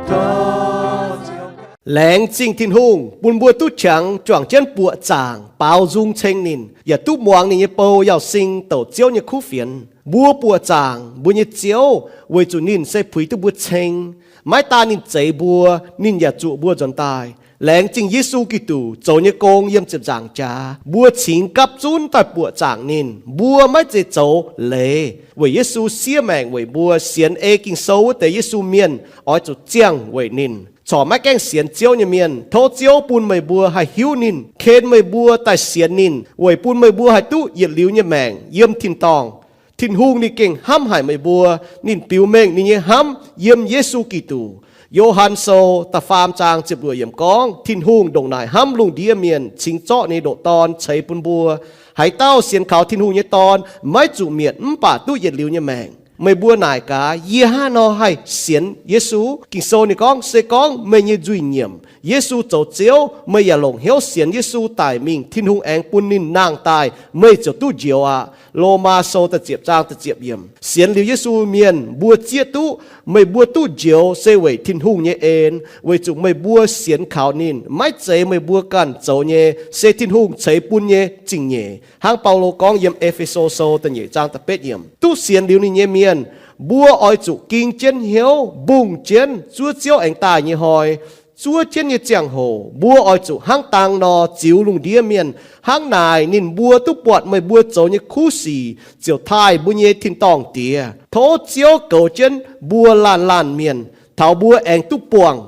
Tov Ziouv. Laengz zingh Tin-Hungh bun mbuo duqv qangx juangc jienv buoqc zaangc baaux nzung ceng ninh, yaac duqv muangx ninh nyei bou Yauz Sing douc Ziouv nyei kuv fienx. Mbuo buoqc zaangc mbuo nyei Ziouv weic zuqc ninh se puix duqv mbuo ceng. Maiv daan ninh zeix mbuo, ninh yaac zuqc mbuo nzuonx daaih. Laengz zingh Yesu Giduc zoux nyei gong yiem ziepc nzaangc jaax, mbuo cingx gapv zunv daaih buoqc zaangc ninh. Mbuo maiv zeiz zoux leiz, weic Yesu siev maengc weic mbuo. Sienx ei Ging-Sou wuov deix Yesu mienh oix zuqc ziangh weic ninh. Corc maiv gaengh sienx Ziouv nyei mienh, tov Ziouv bun meih mbuo haih hiuv ninh, ken meih mbuo daaih sienx ninh, weic bun meih mbuo haih duqv yietc liuz nyei maengc yiem tin-dorngh. Tin-Hungh ninh gengh hnamv haic meih mbuo. Ninh biux mengh ninh nyei hnamv yiem Yesu Giduc. Yo^han Sou da'faam zaang ziepc luoqc yiemc gorngv, Tin-Hungh ndongc naaic hnamv lungh ndiev mienh, cingx zorqv ninh nyei ndoqc Dorn ceix bun mbuo. Haaix dauh sienx kaux Tin-Hungh nyei Dorn maiv zuqc mietc mv baac duqv yietc liuz nyei maengc. Meih mbuo naaic gaax, yie hnangv nor haih sienx Yesu? Ging-Sou ninh gorngv, se gorngv meih nyei nzuih nyiemc, Yesu zoux Ziouv, meih yaac longc hnyouv sienx Yesu daic mingh, Tin-Hungh aengx bun ninh nangh daaih, meih ziouc duqv njoux aqv. Lomaa Sou da'ziepc zaang da'ziepc yiemc. Sienx liuz Yesu mienh mbuo zieqv duqv meih mbuo duqv njoux se weic Tin-Hungh nyei en, weic zuqc meih mbuo sienx kaux ninh, maiv zeiz meih mbuo ganh zoux nyei, se Tin-Hungh ceix bun nyei zingh nyeic. Hnangv Baulo gorngv yiem E^fe^so Sou da'nyeic zaang da'betv yiemc, duqv sienx liuz ninh nyei mienh, mbuo oix zuqc ging jienv hnyouv mbungh jienv zuov Ziouv aengx daaih nyei hnoi. Zuov jienv nyei ziangh hoc mbuo oix zuqc hnangv dang nor ziux lungh ndiev mienh. Hnangv naaic ninh mbuo duqv buatc meih mbuo zoux nyei kuv sic, ziouc taaih mbuo nyei tin-dorngh Diex. Tov Ziouv goux jienv mbuo laanh laanh mienh, taux mbuo aengx duqv buangh